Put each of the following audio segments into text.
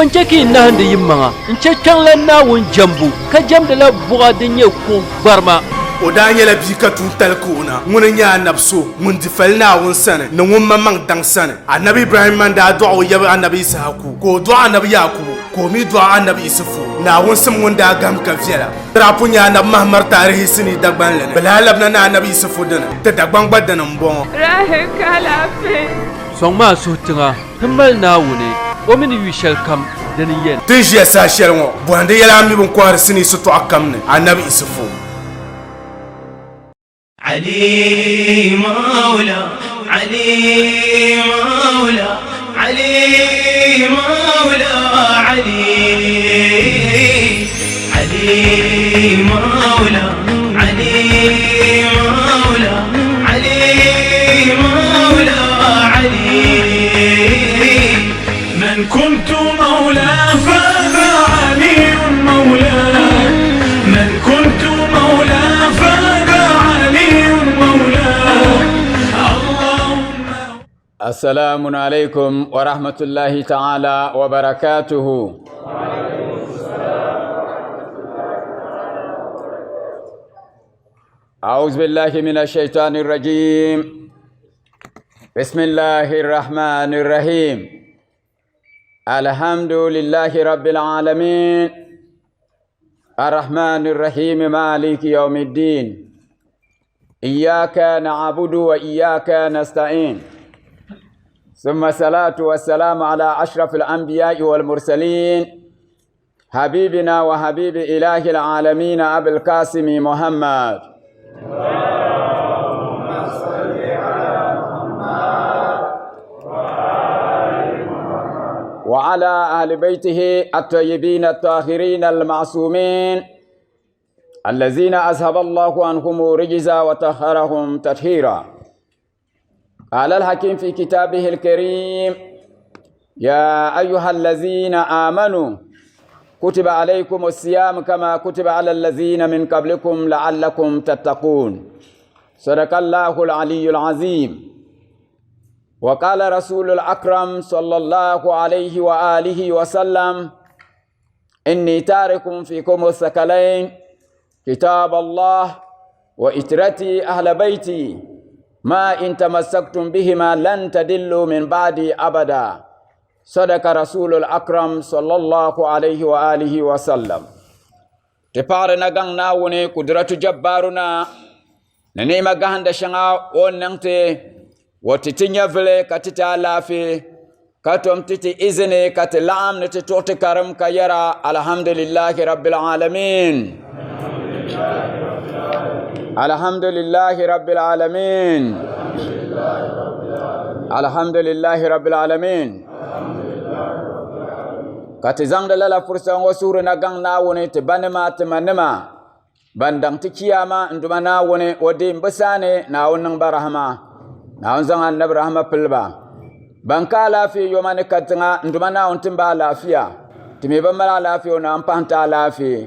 Bɔ n-chɛ ka yi nahindi yimaŋa n-chɛ kpiɔŋlan Naawuni jɛmbu, ka jɛmdila buɣa din nyɛ kuɣ gbarima? O daa nyɛla bia ka tuuntali ka o na. Ŋuni n-nyɛ anabi so ŋun di fali Naawuni sani ni ŋun maŋmaŋ daŋ sani. Anabi Ibrahimma n-daa dɔɣi o yab anabi Yisahaku, ka o dɔɣi anabi Yaakubu, ka o mi dɔɣi anabi Isufu. Naawuni sim ŋun daa gahim ka viɛla. Ti daa pun nya anabi Mahamar taarihi sinii Dagbanli ni. Bɛ lahi labina ni anabi Isufu dini. Ti Dagbaŋ gba dini m-bɔŋɔ. Rahim ka alaafee. Sɔŋmi a suhu tiŋa ti mali Naawuni, o mi ni yu shɛlikam dini n-yɛn. Ti ni ʒiya saha shɛli ŋɔ, bɔhindi yɛla a mi bɛ ni kɔhiri sinii sitɔɣu kam ni, Anabi Isufu. Ali Maula Ali Maula Ali Maula Ali Ali Maula Ali Maula Ali Maula Ali من كنت مولاه فهذا علي مولاه من كنت مولاه فهذا علي مولاه اللهم السلام عليكم ورحمة الله تعالى وبركاته أعوذ بالله من الشيطان الرجيم بسم الله الرحمن الرحيم الحمد لله رب العالمين الرحمن الرحيم مالك يوم الدين إياك نعبد وإياك نستعين ثم الصلاة والسلام على أشرف الأنبياء والمرسلين حبيبنا وحبيب إله العالمين أبي القاسم محمد وعلى أهل بيته الطيبين الطاهرين المعصومين الذين أذهب الله عنهم رجزا وطهرهم تطهيرا قال الحكيم في كتابه الكريم يا أيها الذين آمنوا كتب عليكم الصيام كما كتب على الذين من قبلكم لعلكم تتقون صدق الله العلي العظيم وقال رسول الأكرم صلى الله عليه وآله وسلم إني تارك فيكم الثقلين كتاب الله وإترتي أهل بيتي ما إن تمسكتم بهما لن تدلوا من بعدي أبدا صدق رسول الأكرم صلى الله عليه وآله وسلم Ti paɣiri na gaŋ Naawuni Kudiratu Jabbaruna ni ni'ima gahinda shɛŋa o ni niŋ ti o ti ti nyɛvili ka ti ti alaafee ka tom ti ti izini ka ti laɣim ni ti tuɣi ti karim ka yɛra alhamdulillahi rabbil alamin alhamdulillahi rabbil alamin alhamdulillahi rabbil alamin Ka ti zaŋdi lala fursa ŋɔ suhuri na gaŋ Naawuni ti banima ti manima ban daŋ ti chiyaama n Duuma Naawuni o deem bɛ saani Naawuni niŋ ba rahama Naawuni zaŋ Annabi rahama pili ba ban ka alaafee yoma ni katiŋa n Duuma Naawuni tim ba alaafiya ti mi bi mali alaafee o naan pahi ti alaafee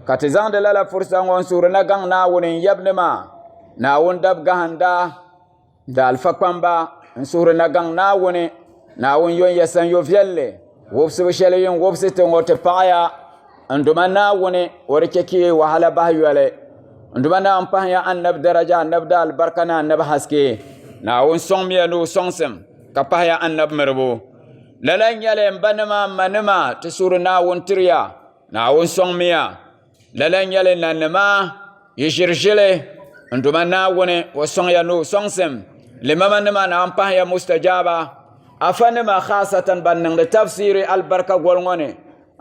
ka ti zaŋdi lala fursa ŋɔ n suhuri na gaŋ Naawuni n yabinima Naawuni dab gahinda Di alifa kpamba n suhuri na gaŋ Naawuni, Naawuni yon ya sanyo viɛlli, wubisibu shɛli yin wubisi ti ŋɔ ti paɣiya n Duuma Naawuni o di chɛ ka yi wahala bahi yoli. N Duuma Naawuni pahiya Annabi daraja, Annabi daalibarika ni Annabi haske. Naawuni sɔŋmiya ni o sɔŋsim ka pahiya Annabi miribu. Lala n-nyɛli m banima m manima ti suhuri Naawuni tiriya, Naawuni sɔŋmiya. Lala n-nyɛli nanima yi ʒiri ʒili n Duuma Naawuni o sɔŋ ya ni o sɔŋsim limamanima naan pahi ya mustajaaba afanima khaasatan ban niŋdi tafsiiri alibarika goli ŋɔ ni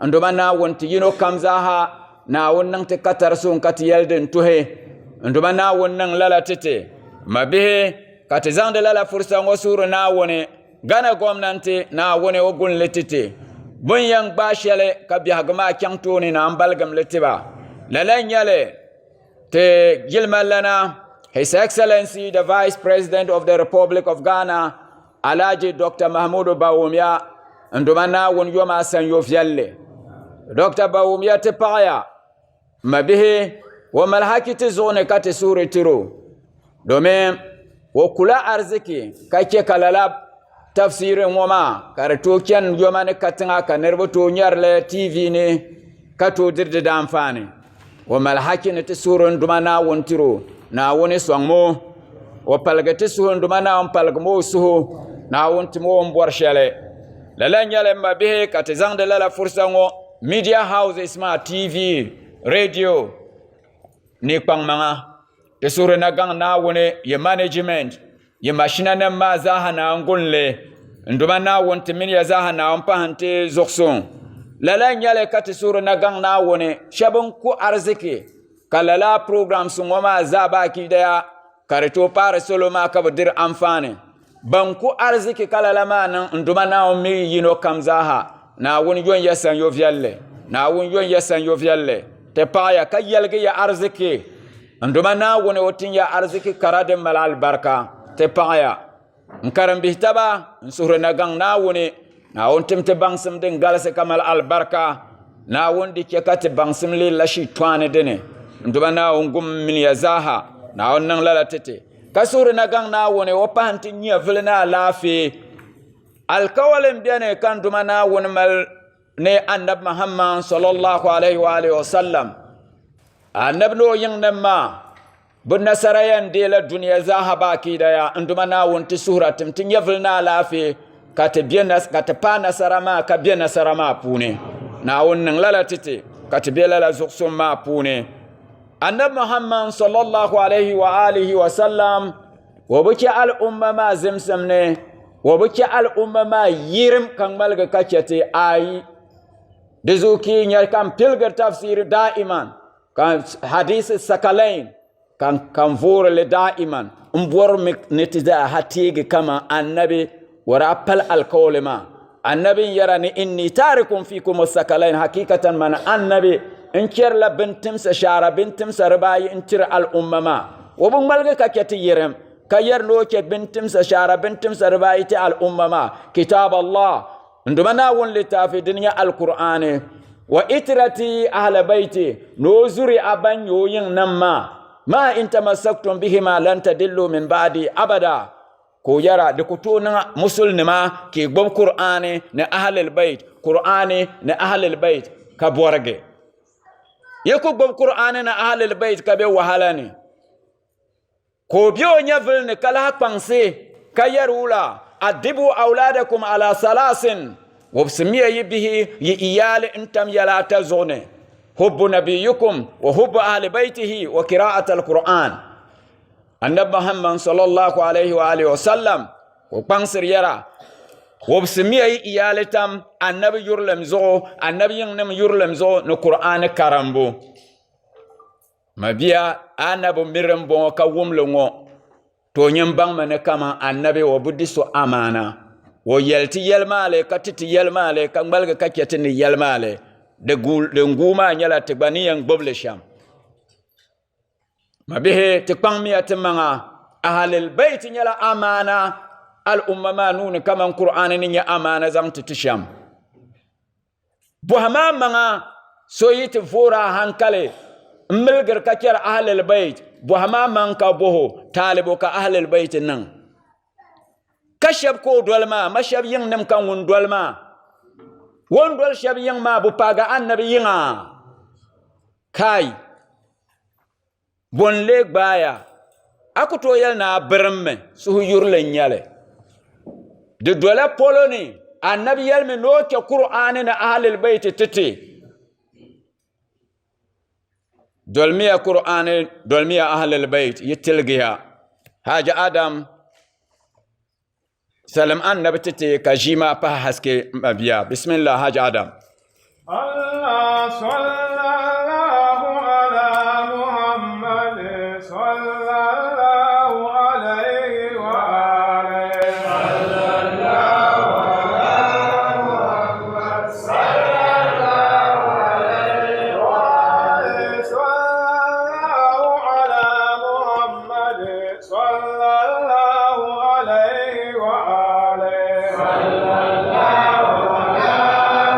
n Duuma Naawuni ti yino kam zaaha Naawuni niŋ ti katarisi n ka ti yɛli din tuhi n Duuma Naawuni niŋ lala ti ti mabihi ka ti zaŋdi lala fursa ŋɔ suhuri Naawuni Ghana gomnanti Naawuni o gunli ti ti bɛ ni yɛn gbaai shɛli ka biɛhigu maa chaŋ tooni na m-baligim li ti ba. Lala n-nyɛ li ti jilima lana His Excellency the Vice President of the Republic of Ghana Alhaji Dr. Mahmudu Bawumia n Duuma Naawuni yom a sanyo viɛlli. Dr. Bawumia ti paɣiya M mabihi, o mali haki ti zuɣu ni ka ti suhuri tiri o, domin o kula ariziki ka chɛ ka lala tafsiri ŋɔ maa ka di tooi chani yoma ni katiŋa ka niriba tooi nyari li TV ni ka tooi diri di daanfaani. O mali haki ni ti suhuri n Duuma Naawuni tiri o, Naawuni sɔŋmi o. O paligi ti suhu n Duuma Naawuni paligimi o suhu, Naawuni tim o ni bɔri shɛli. Lala n-nyɛli m mabihi ka ti zaŋdi lala fursa ŋɔ media houses maa TV, radio ni kpaŋmaŋa. Ti suhuri na gaŋ Naawuni yi management yi mashinanim maa zaaha naan gun li. N Duuma Naawuni ti mini ya zaaha Naawuni pahi n-ti zuɣusuŋ. Lala n-nyɛli ka ti suhuri na gaŋ Naawuni shɛba n-ku ariziki ka lala programs ŋɔ maa zaa baakidaya ka di tooi paari salo maa ka bɛ diri anfaani. Ban ku ariziki ka lala maa niŋ n Duuma Naawuni mi yino kam zaaha, Naawuni yon ya sanyo viɛlli, Naawuni yon ya sanyo viɛlli, ti paɣiya ka yɛligi ya ariziki. N Duuma Naawuni o tin ya ariziki kara din mali alibarika, ti paɣiya. N karimbihi taba, n suhuri na gaŋ Naawuni, Naawuni tim ti baŋsim din galisi ka mali alibarika. Naawuni di chɛ ka ti baŋsim leei la shitɔɣani dini. N Duuma Naawuni gum m mini ya zaaha, Naawuni niŋ lala ti ti. Ka suhuri na gaŋ Naawuni, o pahi nti nyɛvili ni alaafee. Alikawali m-beni ka n Duuma Naawuni mali ni Annabi Muhammad sallallahu alayhi wa alihi wa sallam. Annabi ni o yiŋnim maa, bɛ nasara yɛn deela dunia zaaha baakidaya. N Duuma Naawuni ti suhira tim ti nyɛvili ni alaafee ka ti be ka ti paai nasara maa ka be nasara maa puuni. Naawuni niŋ lala ti ti ka ti be lala zuɣusuŋ maa puuni. Annabi Muhammad sallallahu alayhi wa alihi wa sallam o bi chɛ al'umma maa zimsim ni, o bi chɛ al'umma maa yirim ka ŋmaligi ka chɛ ti ayi. Di zuɣu ka yi nya ka n piligiri tafsiri daiman ka hadisi sakalain ka ka n voori li daiman n bɔrimi ni ti zaaha teegi kaman annabi o daa pali alikauli maa. Annabi n yɛra ni inni tarikum fikum sakalain hakikatan man annabi n chɛrila bintimsa shaara bintimsa dibaayi n tiri al'umma maa. O bi ŋmaligi ka chɛ ti yirim ka yɛri ni o chɛ bintimsa shaara bintimsa dibaayi ti al'umma maa kitaab Allah n Duuma Naawuni litaafi din nyɛ Alkur'aani wa itirati ahla bayti ni o zuri a ban nyɛ o yiŋnim maa ma in tamassaktum bihima lan tadillu min ba'di abada. Ka o yɛra, Di ku tooi niŋ musulinima ka yi gbubi Kur'aani ni Ahlul Bayt, Kur'aani ni Ahlul Bayt ka bɔrigi. Yi ku gbubi Kur'aani ni Ahlul Bayt ka be wahala ni. Ka o be o nyɛvili ni ka lahi kpaŋsi ka yɛri o la, Addibu awladakum ala salaasin, wubisimiya yi bihi yi iyaali n-tam yɛla ata zuɣu ni, hubbu nabiyyikum wa hubbu ahli baytihi wa qira'at al-Qur'an. Annabi Muhammad sallallahu alaihi wa alihi wa sallam ka o kpaŋsiri yɛra, Wubisimiya yi iyaali tam annabi yurilim zuɣu, annabi yiŋnim yurilim zuɣu ni Kur'aani karimbu. Mabia annabi miri m-bɔŋɔ ka wumli ŋɔ, to nyin baŋmi ni kaman annabi o bi di so amaana. O yɛli ti yɛlimaali ka ti ti yɛlimaali ka ŋmaligi ka chɛ ti ni yɛlimaali. Din guui maa nyɛla ti gba ni yɛn gbubi li shɛm. Mabihi ti kpaŋmiya ti maŋa ahalil bayt nyɛla amaana al'umma maa nuuni kaman Kur'aani ni nyɛ amaana zaŋ ti ti shɛm. Bɔhimi a maŋa so yi ti voori a hankali m miligiri ka chɛri ahalil bayt, bɔhimi a maŋ ka bɔh o taalibo ka ahalil bayt niŋ. Ka shɛb ka o doli maa, ma shɛb yiŋnim ka ŋun doli maa. O ni doli shɛb yiŋ maa bi paagi annabi yiŋa. Kai! Bo n-lee gbaai a? A ku tooi yɛli ni a birimmi, suhuyurili n-nyɛ li. Di dola polo ni Annabi yɛlimi ni o chɛ Kur'aani ni Ahlul Bayti ti ti. Dolimiya Kur'aani, dolimiya Ahlul Bayt, yi tiligiya. Haji Adam Salim Annabi ti ti ka ʒii maa pahi haske mabia. Bismillah Haji Adam. Allah sallallahu ala Muhammad sallallahu alayhi wa alihi. Sallallahu ala Muhammad sallallahu alayhi wa alihi. Sallallahu ala Muhammad sallallahu alayhi wa alihi. Sallallahu ala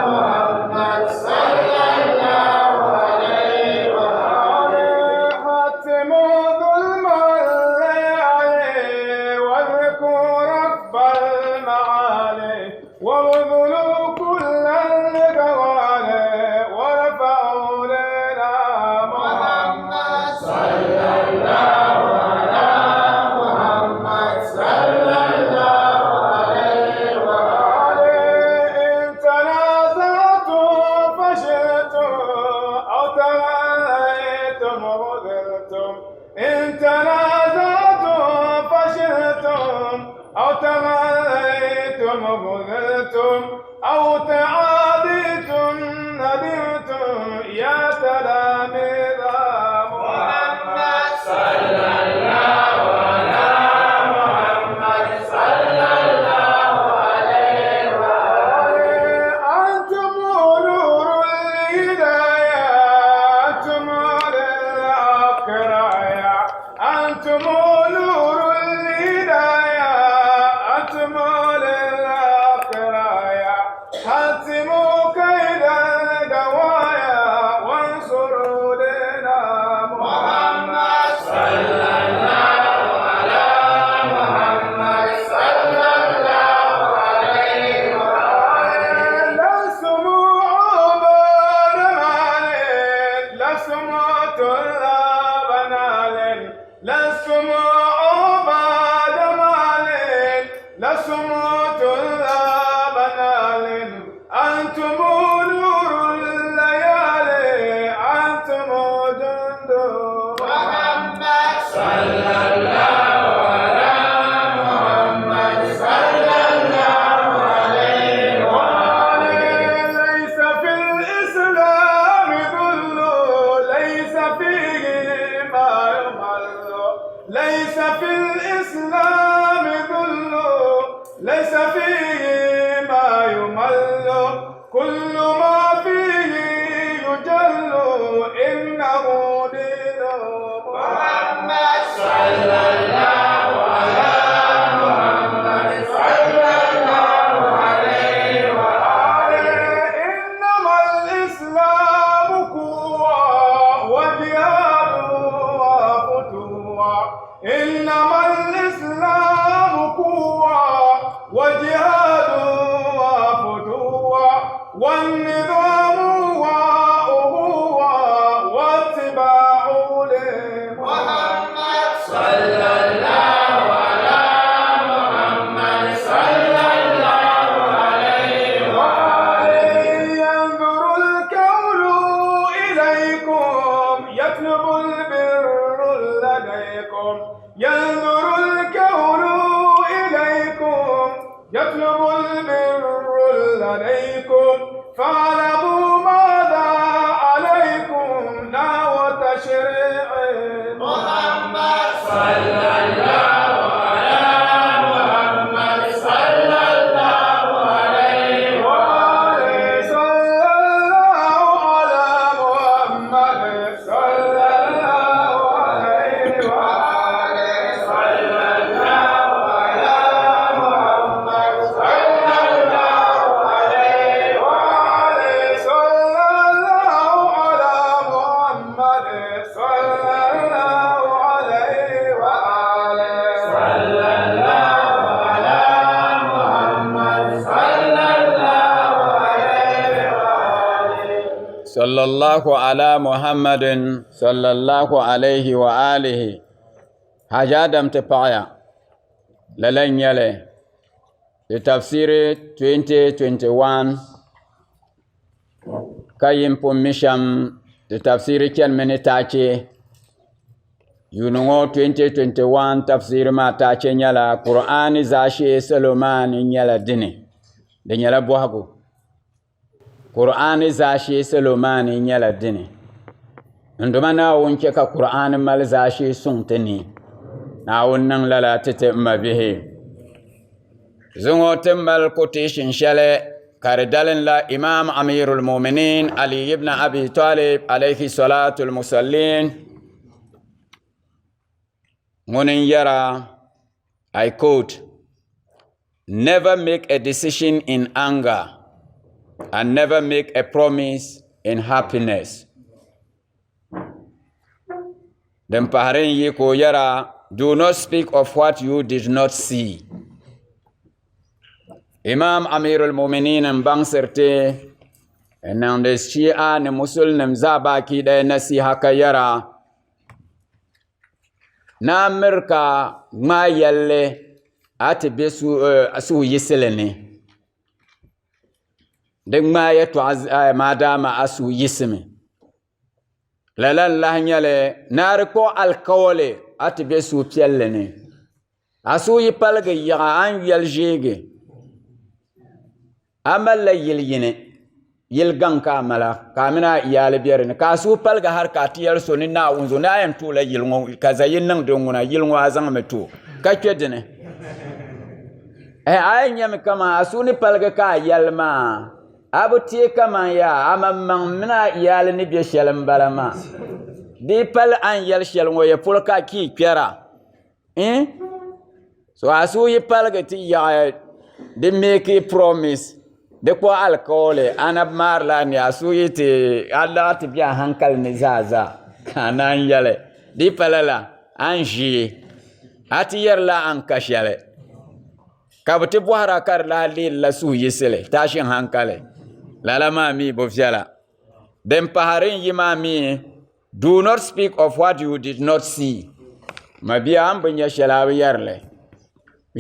Muhammad sallallahu أنتم نور الهداية، أنتم للآخرة، حتموا كيد الدوايا وانصروا دين محمد. صلى الله على محمد، صلى الله عليه وآله. لستم عباد مال، لستم طلاب نال، لستم عباد مال، لستم طلاب نال، أنتم نور الليالي، أنتم جند محمد. صلى الله على محمد، صلى الله عليه وآله. ليس في الإسلام ذل، ليس فيه ما يمل، ليس في الإسلام ذل، ليس فيه ما يمل، كل ما فيه يجل، إنه دين محمد. صلى الله على محمد، صلى الله عليه وآله. إنما الإسلام قوة وجهاد وفتوة، إنما الإسلام قوة وجهاد وفتوة، والنظام وأخوة واتباع لمحمد. صلى الله على محمد، صلى الله عليه وآله. ينظر الكون إليكم، يطلب البر لديكم، ينظر الكون إليكم، يطلب البر لديكم، فاعلموا ماذا عليكم نحو تشريع محمد. صلى الله على محمد، صلى الله عليه وآله. صلى الله على محمد، صلى الله عليه وآله. صلى الله على محمد، صلى الله عليه وآله. صلى الله على محمد، صلى الله عليه وآله. صلى الله على محمد، صلى الله عليه وآله. صلى الله على محمد، صلى الله عليه وآله. Haji Adam ti paɣaya lala n nyɛli di tafsiri 2021 ka yin pun mi shɛm di tafsiri chanimi ni taache. Yuuni ŋɔ 2021 tafsiri maa taache nyɛla Qur'ani zaashee salo maa ni nyɛla dini. Di nyɛla bɔhigu. Qur'ani zaashee salo maa ni nyɛla dini. N Duuma Naawuni chɛ ka Qur'ani mali zaashee suŋ ti ni. Naawuni niŋ lala ti ti m mabihi. Zuŋɔ ti mali quotation shɛli ka di dalim la Imam Amirul Muminin Ali ibn Abi Talib alayhi salatul musallin ŋuni n yɛra, I quote, "Never make a decision in anger and never make a promise in happiness." Din pahiri n yi ka o yɛra, "Do not speak of what you did not see." Imam Amirul Muminin n baŋsiri ti n niŋdi Shia ni Musulnim zaa baaki ɗaya nasiha ka yɛra, ni a miri ka ŋmaai yɛlli a ti be suhuyiɣisili ni. Di ŋmaai yɛtɔɣa maadaama a suhu yiɣisimi. Lala n-lahi nyɛli ni a di kpuɣi alikawali a ti be suhupiɛlli ni. A suhu yi paligi yaɣa a ni yɛli ʒeegi. A malila yili yini, yili gaŋ ka a mala ka a mini a iyaali be di ni, ka a suhu paligi hali ka a ti yɛli so ni Naawuni zo ni a yɛn toola yili ŋɔ ka za yi niŋ din ŋuna yili ŋɔ a zaŋmi ti o ka kpe di ni. A yɛn nyami kaman a suhu ni paligi ka a yɛli maa, a bi teei kaman yaa amaŋmaŋ mini a iyaali ni be shɛli m-bala maa. Di yi pali a ni yɛli shɛli ŋɔ ya polo ka a kii kpɛra. Eh? So a suhu yi paligi ti yaɣi di make promise di kpuɣi alikauli a na maarila ni a suhu yi ti a laɣa ti be a hankali ni zaa zaa ka a naan yɛli di yi pa lala a ni ʒi a ti yɛrila a ni ka shɛli ka bɛ ti bɔhira ka di lahi leerila suhuyiɣisili taashin hankali lala maa mi bi viɛla din pahiri n-yi maa mi Do not speak of what you did not see. Mabia a ni bi nya shɛli a bi yɛri li.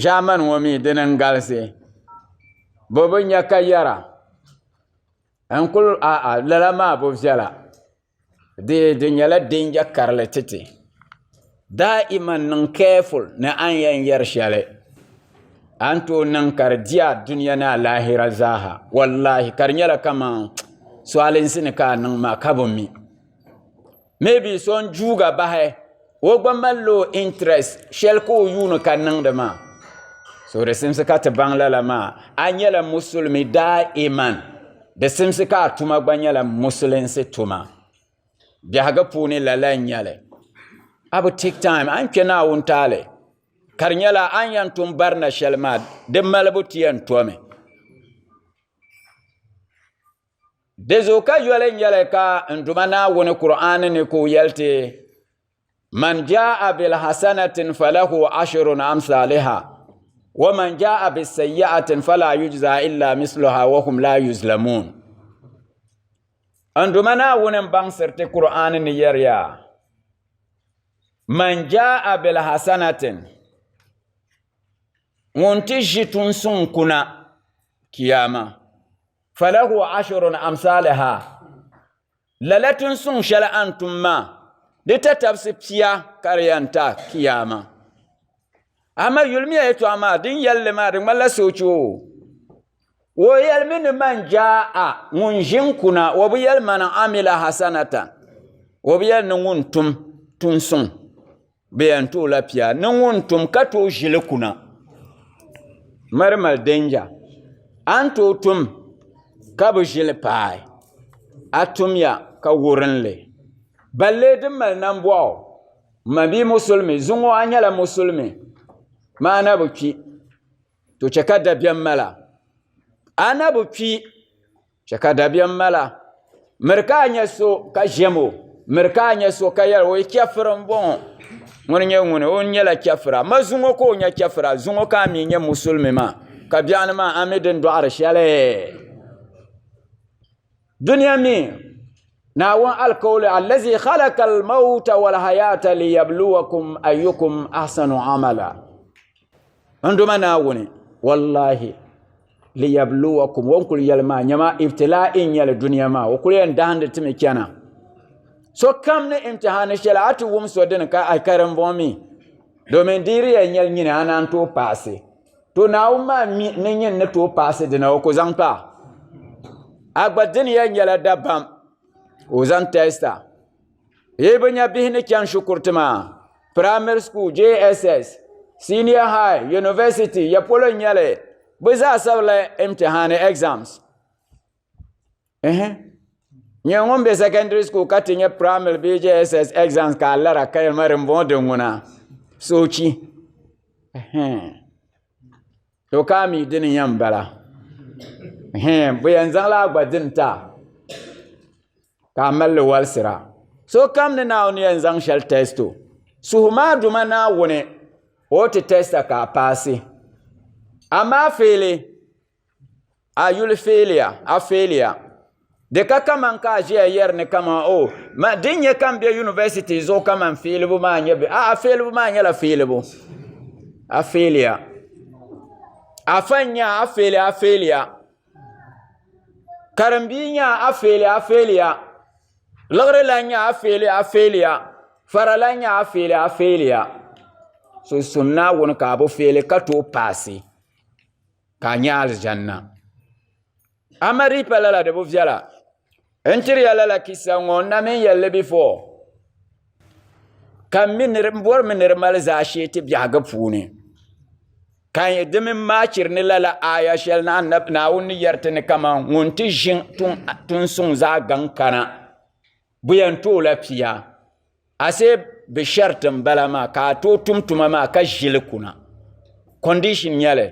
Ʒaamani ŋɔ mi dini n-galisi. Bɛ bi nya ka yɛra. N kul a'a lala maa bi viɛla. Di di nyɛla danger karili ti ti. Daa'iman niŋ careful ni a ni yɛn yɛri shɛli. A ni tooi niŋ ka di di a dunia ni a laahira zaaha. Wallahi ka di nyɛla kaman sualinsi ni ka a niŋ maa ka bi mi. Maybe so n juuga bahi o gba malila o interest shɛli ka o yuuni ka niŋdi maa. So di simsi ka ti baŋ lala maa. A nyɛla musulimi daa'iman di simsi ka a tuma gba nyɛla musulinsi tuma. Biɛhigu puuni lala n nyɛli. A bi take time a ni kpɛ Naawuni taali ka di nyɛla a ni yɛn tum barina shɛli maa di malibu ti yɛn tomi. Di zuɣu ka yoli nyɛli ka n Duuma Naawuni Kur'aani ni ka o yɛli ti, Man jaa bilhasanatin falahu ashrun amsaliha wa man jaa bisayyi'atin fala yujza illa misluha wa hum la yuzlamun. N Duuma Naawuni n baŋsiri ti Kur'aani ni yɛri ya, Man jaa bilhasanatin ŋun ti ʒi tunsuŋ kuna kiyama falahu ashurun amsaliha lala tunsuŋ shɛli a ni tum maa di tatabisi pia ka di yɛn ta kiyama ama yulimiya yɛtɔɣa maa din yɛlli maa di ŋmanila soochi o o yɛlimi ni man jaa ŋun ʒi n kuna o bi yɛli man amila hasanatan o bi yɛli ni ŋun tum tunsuŋ Bɛ yɛn ti o la pia ni ŋun tum ka tooi ʒili kuna. Mari mali danger. A ni tooi tum ka bi ʒili paai, a tumya ka wurim li. Balle din mali nambɔɣu, m ma bia musulimi, zuŋɔ a nyɛla musulimi, maa na bi kpi, to chɛ ka dabiɛm mali a. A na bi kpi. Chɛ ka dabiɛm mala. Miri ka a nya so ka ʒiɛm o. Miri ka a nya so ka yɛli o yi chɛfiri m-bɔŋɔ. Ŋuni nyɛ ŋuni? O nyɛla chɛfira. Ma zuŋɔ ka o nyɛ chɛfira. Zuŋɔ ka a mi nyɛ musulimi maa. Ka biɛɣuni maa a mi din dɔɣiri shɛli. Dunia mi Naawuni alikauli allazi khalaqa al-mawta wal-hayata liyabluwakum ayyukum ahsanu amala. N Duuma Naawuni, wallahi, liyabluwakum, o ni kuli yɛli maa, nyama ibtilaa'i n-nyɛli dunia maa, o kuli yɛn dahindi ti mi chana. Sokam ni imtihaani shɛli, a ti wum so dini ka a karimbɔŋ mi, domin di yi yɛn nyɛli nyini a naan tooi paasi. To Naawuni maa mi ni nyin ni tooi paasi dina, o ku zaŋ pa a. A gba dini yɛn nyɛla dabam, ka o zaŋ test a. Yi bi nya bihi ni chani shikuruti maa, primary school, JSS, senior high, university, ya polo n-nyɛ li, bɛ zaa sabila imtihaani exams. Ɛhɛ. Nyɛ ŋun be secondary school ka ti nyɛ primary bee JSS exams ka a lara ka yɛli ma dimbɔŋɔ din ŋuna soochi. Ɛhɛ. To ka a mi dini yɛn bala. Ɛhɛn, bɛ yɛn zaŋla a gba dini ti a ka a mali li walisira. Sokam ni Naawuni yɛn zaŋ shɛli test o, suhu maa duma Naawuni o ti test a ka a paasi. Amaa feeli, a yuli feeliya, a feeliya. Di ka kaman ka a ʒiya yɛri ni kaman o, ma din nyɛ ka n be university zuɣu kaman feelibu maa nyɛ bɛ, a'a feelibu maa nyɛla feelibu. A feeliya. A fa n-nyɛ a feeli a feeliya. Karimbia n-nyɛ a feeli a feeliya. Liɣiri lan nyɛ a feeli a feeliya. Fara lan nyɛ a feeli a feeliya. So sum Naawuni ka a bi feeli ka tooi paasi ka a nya alijanna. Amaa di yi pa lala di bi viɛla. N tiri ya lala kisa ŋɔ n na mi yɛli li before ka n mi ni n bɔri mi ni di mali zaashee ti biɛhigu puuni ka n di mi maachiri ni lala aya shɛli Naawuni ni yɛri ti ni kaman ŋun ti ʒi tun suŋ zaa gaŋ kana bɛ yɛn ti o la pia. Asee bi sharti n bala maa ka a tooi tum tuma maa ka ʒili kuna. Condition nyɛli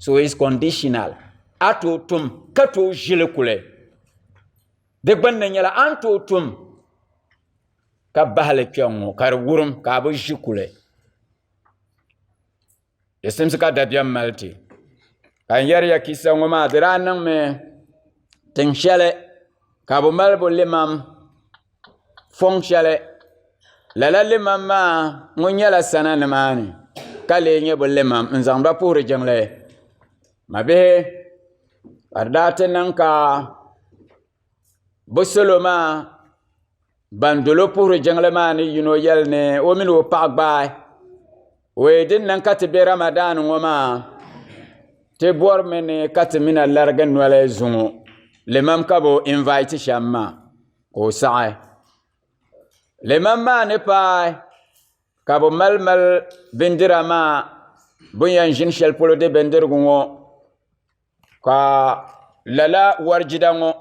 so is conditional. A tooi tum ka tooi ʒili kuli. Di gbunni nyɛla a ni tooi tum ka bahili kpɛŋŋo ka di wurim ka a bi ʒi kuli. Di simsi ka dabiɛm mali ti ka n yɛri ya kisa ŋɔ maa di daa niŋmi tiŋ shɛli ka bi mali bi limam fɔŋ shɛli lala limam maa ŋun nyɛla sana nimaani ka lee nyɛ bi limam n zaŋ ba puhiri jiŋli mabihi ka di daa ti niŋ ka bi salo maa Ban dolo puhiri jiŋli maa ni yino yɛli ni o mini o paɣa gbaai wee din niŋ ka ti be Ramadan ŋɔ maa ti bɔrimi ni ka ti mina larigi noli zuŋɔ limam ka bɛ invite shɛm maa ka o saɣi limam maa ni paai ka bɛ mali mali bindira maa bɛ ni yɛn ʒini shɛli polo di bindirigu ŋɔ Ka lala warijida ŋɔ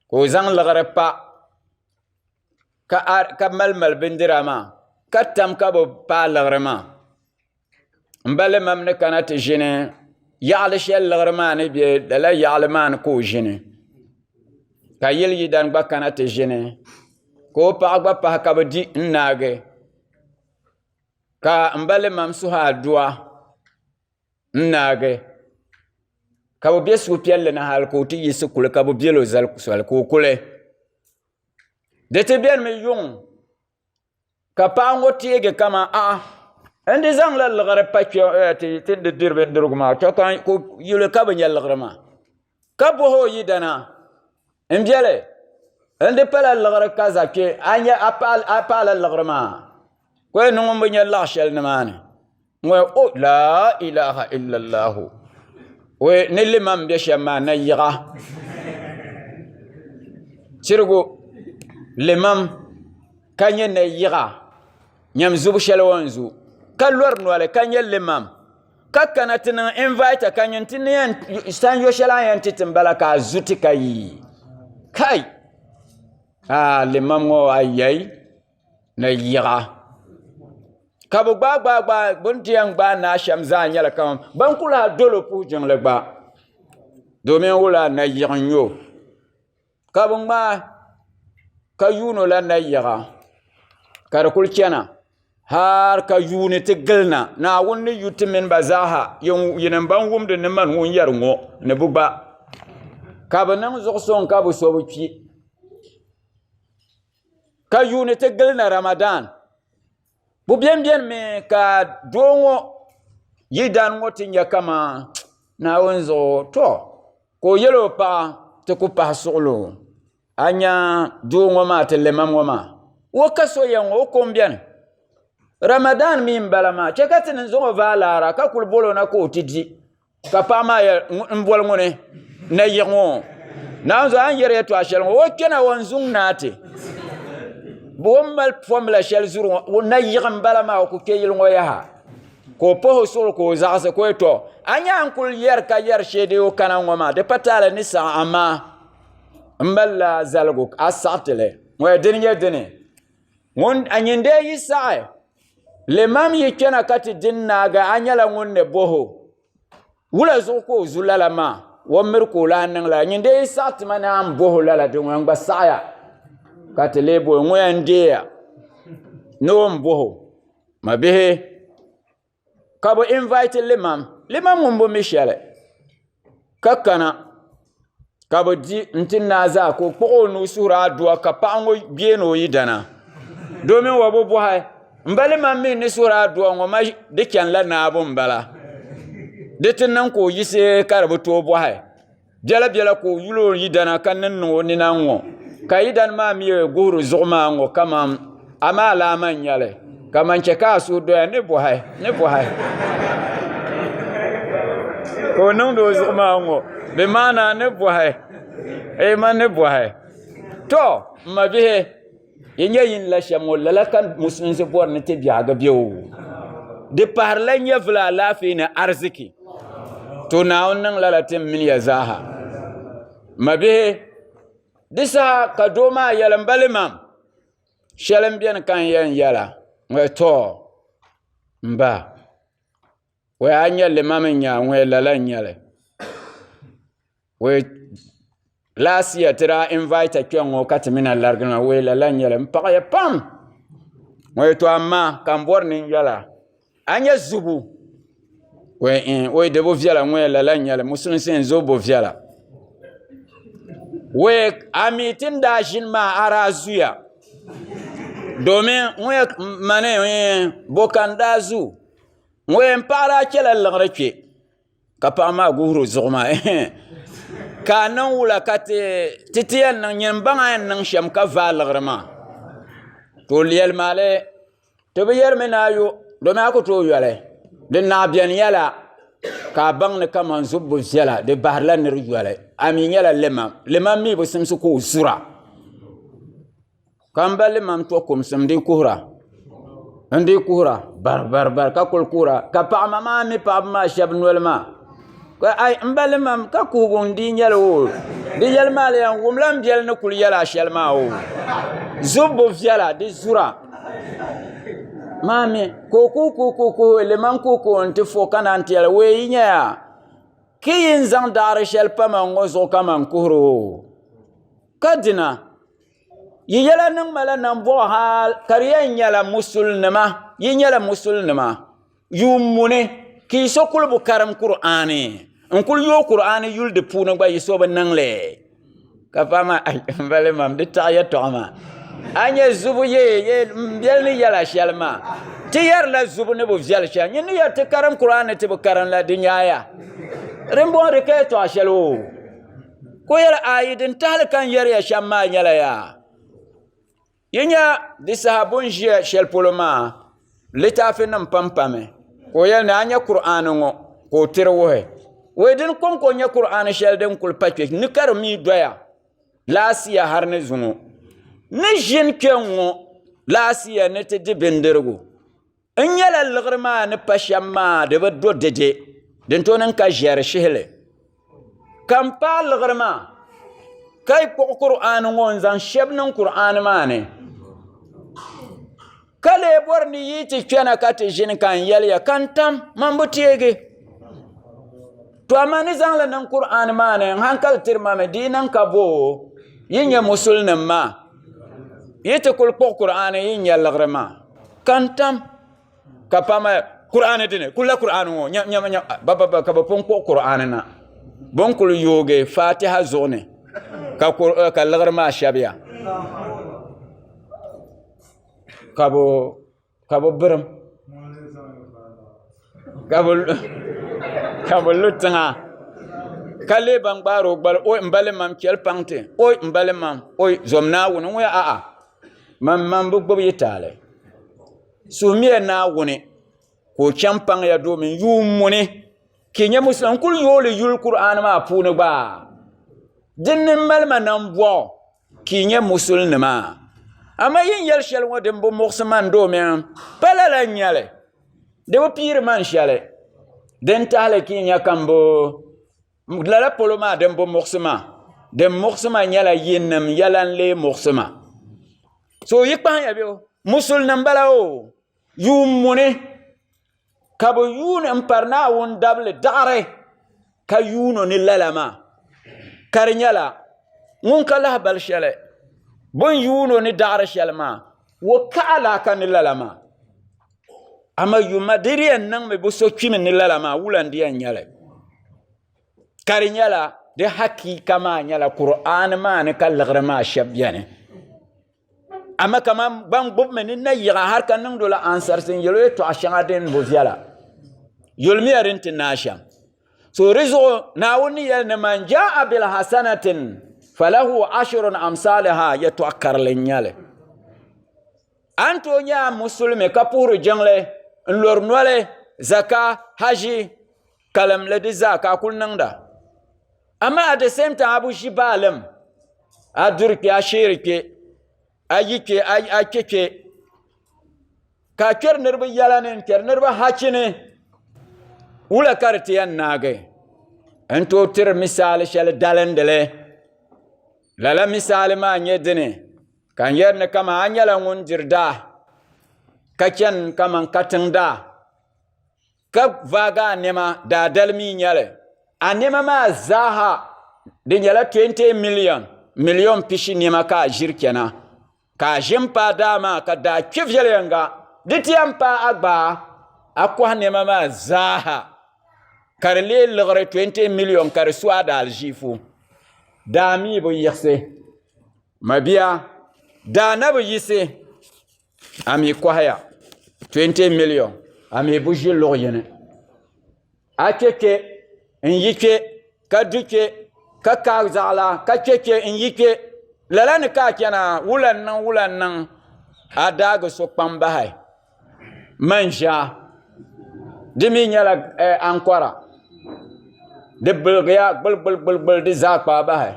ka o zaŋ liɣiri pa ka mali mali bindira maa ka tam ka bi paai liɣiri maa n ba limam ni kana ti ʒini yaɣali shɛli liɣiri maa ni bɛ lala yaɣali maa ni ka o ʒini ka yili yidana gba kana ti ʒini ka o paɣa gba pahi ka bi di n naagi ka n ba limam suhi aduwa n naagi ka bi bɛ suhupiɛlli ni hali ka o ti yiɣisi kuli ka bi biɛl o zali soli ka o kuli di ti biɛni mi yuŋ ka paɣa ŋɔ teegi kamani aɣa n di zaŋla liɣiri pa kpɛ ti ni di diri bindirigu maa to ka yuli ka bi nyɛ liɣiri maa ka bɔhi o yidana n biɛli n di pala liɣiri ka za kpɛ a paɣala liɣiri maa ka o yɛn niŋ ŋun bi nyɛ laɣa shɛli nimaani ŋɔ o laa ilaha illallahu ni limam bɛ shɛm maa nayiɣa chirigu limam ka nyɛ nayiɣa nyam zubu shɛli o ni zu ka lori noli ka nyɛ limam ka kana ti niŋ invita ka nyin ti ni yɛn sanyo shɛli a ni yɛn ti ti n bala ka a zu ti ka yi kai aa limam ŋɔ ayai ni yiɣa ka bi gbaai gbaai gbaai bi ni ti yɛn gbaai naa shɛm zaa nyɛla kaman ban ku lahi dolo puhi jiŋli gba domin wula nayiɣi n nyɛ o ka bi ŋmaai ka yuuni o la nayiɣa ka di kuli chɛna hali ka yuuni ti gilina Naawuni ni yu ti mini ba zaaha yinim ban wumdi ni mani ŋun yɛri ŋɔ ni bi gba ka bi niŋ zuɣusuŋ ka bi so bi kpi Ka yuuni ti gili na Ramadan bu beni beni mi ka doo ŋɔ yidana ŋɔ ti nya kaman Naawuni zuɣu tɔ ka o yɛli o paɣa ti ku pahi suɣili o a nya doo ŋɔ maa ti limam ŋɔ maa o ka so ya ŋɔ o ko m-beni Ramadan mi m-bala maa chɛ ka ti ni zaŋ o vaai laara ka kuli boli o na ka o ti di. Ka paɣa maa yɛli n boli ŋuni nayiɣi ŋɔ naawuni zuɣu a ni yɛri yɛltɔɣa shɛli ŋɔ o kpɛna o ni zuŋ naati o ni mali fomula shɛli zuri ŋɔ nayiɣi n bala maa o ku kpɛ yili ŋɔ yaha ka o pahi o suɣuri ka o zaɣasi ka o yɛli to a nyɛ a ni kuli yɛri ka yɛri shee dee o kana ŋɔ maa di pa taali ni saɣi amaa n malila zaligu a saɣatili ŋɔ dini nyɛ dini ŋun a nyin dee yi saɣi limam yi kpɛna ka ti din naagi a nyɛla ŋun ni boho wula zuɣu ka o zu lala maa o miri ka o lahi niŋ lala nyin dee yi saɣi ti ma ni a ni boho lala di ŋɔ n gba saɣaya ka ti lee boho ŋɔ yɛn deeya ni o ni boho ma bihi Ka bi invite limam limam ŋun bi mi shɛli ka kana ka bi di n ti naai zaa ka o kpuɣi o nuu suhuri aduwa ka paɣa ŋɔ gbeeni o yidana domin o bi bɔhi n ba limam mi ni suhuri aduwa ŋɔ ma di chanila naabu n bala di ti niŋ ka o yiɣisi ka di bi tooi bɔhi Biɛla biɛla ka o yuli o yidana ka niŋ niŋ o nina n ŋɔ ka yidana maa mi guhiri zuɣu maa ŋɔ kaman amaa laa man nyɛli ka man chɛ ka a suhu doya ni bɔhi ni bɔhi ka o niŋdi o zuɣu maa ŋɔ bi maana ni bɔhi ee man ni bɔhi to m ma bihi yi nyɛ yi ni la shɛm ŋɔ lala ka musulinsi bɔri ni ti biɛhigu be o di pahirila nyɛvili alaafee ni ariziki to Naawuni niŋ lala ti mini ya zaaha ma bihi di saha ka doo maa yɛli m ba limam. Shɛli n biɛni ka n yɛn yɛla ŋɔ tɔ n ba wai a nyɛ limam n nyɛ ŋɔ lala n nyɛli wai last year ti daa invite kpɛŋŋo ka ti mini a larigi na wai lala n nyɛli n paɣaya pam ŋɔ to amaa ka n bori ni n yɛla a nyɛ zubu wai di bi viɛla ŋɔ lala n nyɛli musulinsi n zubu bi viɛla wai a mi ti ni daa ʒini maa a daa zuya domin ŋɔ mani bo ka n daa zu ŋɔ yɛn paɣa daa chɛla liɣiri kpɛ ka paɣa maa guhiri o zuɣu maa ka a niŋ wula ka ti ti yɛn niŋ nyini baŋ a yɛn niŋ shɛm ka vaai liɣiri maa ka o yɛli maali ti bi yɛrimi ni a yo domi a ku tooi yɔli din naɣ biɛni nyɛla ka a baŋ ni kaman zubbu viɛla di bahirila nir yoli a mi nyɛla limam limam mi bi simsi ka o zura Ka n ba limam to kumsi n dii kuhura n dii kuhura bari bari bari ka kuli kuhura ka paɣa ma maa mi paɣaba maa shab noli maa ka ai n ba limam ka kuhigu n dii nyɛli o di yɛli maa lee n wumla n biɛli ni kuli yɛli a shɛli maa o zubbu viɛla di zura maa mi ka o kuhi kuhi kuhi kuhi limam kuhi kuhi n ti fo ka naan ti yɛli wee yi nyɛya ki yi ni zaŋ daɣari shɛli pa man ŋɔ zuɣu ka man kuhiri o ka dina Yi yɛla niŋ ma la nambɔɣu hal ka di yɛn nyɛla musulinima, yi nyɛla musulinima yuun muni ka yi so kuli bi karim Kur'aani n kuli yooi Kur'aani yuli di puuni gba yi so bi niŋ li. Ka paɣa maa ai m bali mam di taɣi yɛtɔɣa maa a nyɛ zubu ye ye m biɛli ni yɛla shɛli maa ti yɛrila zubu ni bi viɛli shɛli nyin ni yɛri ti karim Kur'aani ti bi karim la di nyaaya din bɔŋɔ di ka yɛtɔɣa shɛli o. Ka o yɛli, Aai, din tahili ka n yɛri ya shɛm maa nyɛla yaa, yi nya di saha bɛ ni ʒiya shɛli polo maa litaafinim pampami. Ka o yɛli ni a nya Kur'aani ŋɔ ka o tiri wuhi. Wei dini kɔŋko n-nyɛ Kur'aani shɛli din kuli pa kpe ni ka di mi doya laasiya har ni zuŋɔ. Ni ʒini kpe ŋ-ŋɔ laasiya ni ti di bindirigu. N nyɛla liɣiri maa ni pa shɛm maa di bi do dede din tooi niŋ ka ʒiɛri shihili ka n paai liɣiri maa ka yi kpuɣi Kur'aani ŋɔ n zaŋ shɛbi niŋ Kur'aani maa ni ka lee bɔri ni yi ti kpɛna ka ti ʒini ka n yɛli ya ka n tam man bi teegi to amaa ni zaŋli niŋ Kur'aani maa ni n hankali tiri ma mi di yi niŋ ka bo yi nyɛ musulinim maa yi ti kuli kpuɣi Kur'aani yi nyɛ liɣiri maa Ka n tam ka paɣa maa Kur'aani dini kulila Kur'aani ŋɔ nya nya nya ba ba ba ka bi pun kpuɣi Kur'aani na bin kuli yoogi Fatiha zuɣu ni ka ka liɣiri maa shɛbiya ka bi ka bi birim ka bi lu tiŋa ka lee ban gbaari o gbali o n ba limam chɛli paŋ ti o n ba limam o zom Naawuni ŋɔ a'a Man man bi gbubi yi taali. Suhimiya Naawuni ka o chaŋ paŋ ya domin yuun muni ka yi nyɛ Muslim. N kuli yooli yuli Kur'aani maa puuni gba din ni mali ma nambɔɣu ka yi nyɛ Musulinima. Amaa yi ni yɛli shɛli ŋɔ din bi muɣisi man domin pa lala n-nyɛ li. Di bi piiri man shɛli. Din tahili ka yi nya ka m bi Lala polo maa din bi muɣisi ma din muɣisi ma nyɛla yinim yɛla n-lee muɣisi ma. So yi kpahiya bɛ o musulinim bala o yuun muni ka bɛ yuuni m-pari Naawuni dabili daɣiri ka yuun o ni lala maa ka di nyɛla ŋun ka lahibali shɛli bɛ ni yuun o ni daɣiri shɛli maa o ka alaaka ni lala maa. Amaa yuma di di yɛn niŋmi bi so kpimi ni lala maa wula n di yɛn nyɛli ka di nyɛla di hakiika maa nyɛla Kur'aani maa ni ka liɣiri maa shɛbi biɛni amaa kaman ban gbubimi ni nayiɣa hali ka niŋdi o la ansarisi n yɛli o yɛltɔɣa shɛŋa din bi viɛla yulimiya din ti naai shɛm so di zuɣu Naawuni ni yɛli ni man jaa bil hasanatin falahu ashrun amsaliha yɛltɔɣa karili n nyɛli A ni tooi nyɛ a musulimi ka puhiri jiŋli n lori noli zaka haʒi kalimli di zaa ka a kuli niŋda amaa at the same time a bi ʒi baalim a duri kpɛ a sheeri kpɛ a yi kpɛ a kpɛ kpɛ ka a kpɛri niriba yɛla ni n kpɛri niriba hachi ni wula ka di ti yɛn naagi n tooi tiri misaali shɛli dalindili lala misaali maa nyɛ dini. Ka n yɛri ni kaman a nyɛla ŋun diri daa ka chani kaman katiŋ daa ka vaagi a nɛma daadali mi nyɛli a nɛma maa zaaha di nyɛla 20 million million pishi nɛma ka a ʒiri chana ka a ʒi m-paai daa maa ka daa kpe viɛnyɛliŋga di ti yɛn paai a gbaai a kɔhi nɛma maa zaaha ka di leei liɣiri 20 million ka di su a daaliziifu daa mi bi yiɣisi mabia daa na bi yiɣisi a mi kɔhiya 20 million a mi bi ʒi luɣ yini a kpe kpe n yi kpe ka du kpe ka kaai zaɣila ka kpe kpe n yi kpe lala ni ka a chana wula n niŋ wula n niŋ a daagi so kpaŋ bahi manʒa di mi nyɛla ankora di biligiya gbuli gbuli gbuli gbuli di zaa kpaai bahi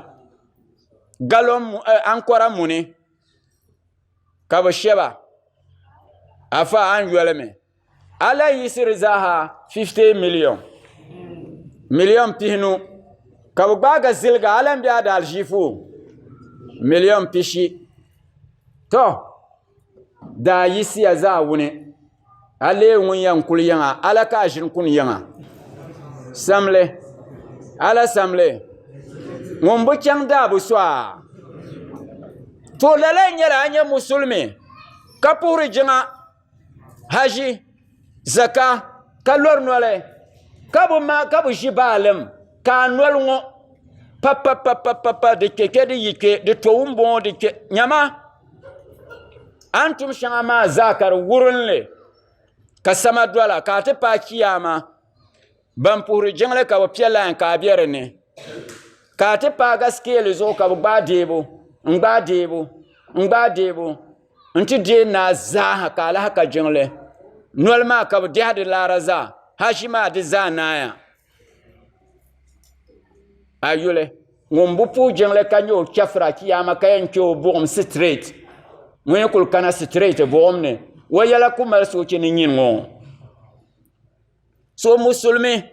galɔŋ ankora muni ka bi shɛba afa a ni yɔli mi a lahi yiɣisi di zaaha 50 miliyon miliyon pihinu ka bi gbaagi ziliga a lahi bɛ a daaliziifu miliyon pishi to daa yiɣisiya zaa wuni a leei ŋun yɛn kuli yiŋa a la ka a ʒini kuni yiŋa samli a la samli ŋun bi chaŋ daa bi so a to lala n nyɛla a nyɛ musulimi ka puhiri jiŋa haʒi zaka ka lori noli ka bi ʒi baalim ka a noli ŋɔ papapapapa di kpɛ kpɛ di yi kpɛ di to wunboŋo di kpɛ nyama a ni tum shɛŋa maa zaa ka di wurinli ka sama dola ka a ti paai chiyaama ban puhiri jiŋli ka bi piɛ lai ka a bɛ dinni ka a ti paagi sikɛli zuɣu ka bi gbaai deebu n gbaai deebu n gbaai deebu n ti deei naa zaaha ka a lahi ka jiŋli noli maa ka bi diɛhi di laara zaa haʒi maa di zaa naaya a yuli ŋun bi puhi jiŋli ka nyɛ o chɛfura chiyaama ka yɛn kpɛ o buɣum sitirɛt ŋun yi kuli kana sitirɛt buɣum ni o yɛla ku mali soochi ni nyini ŋɔ so musulimi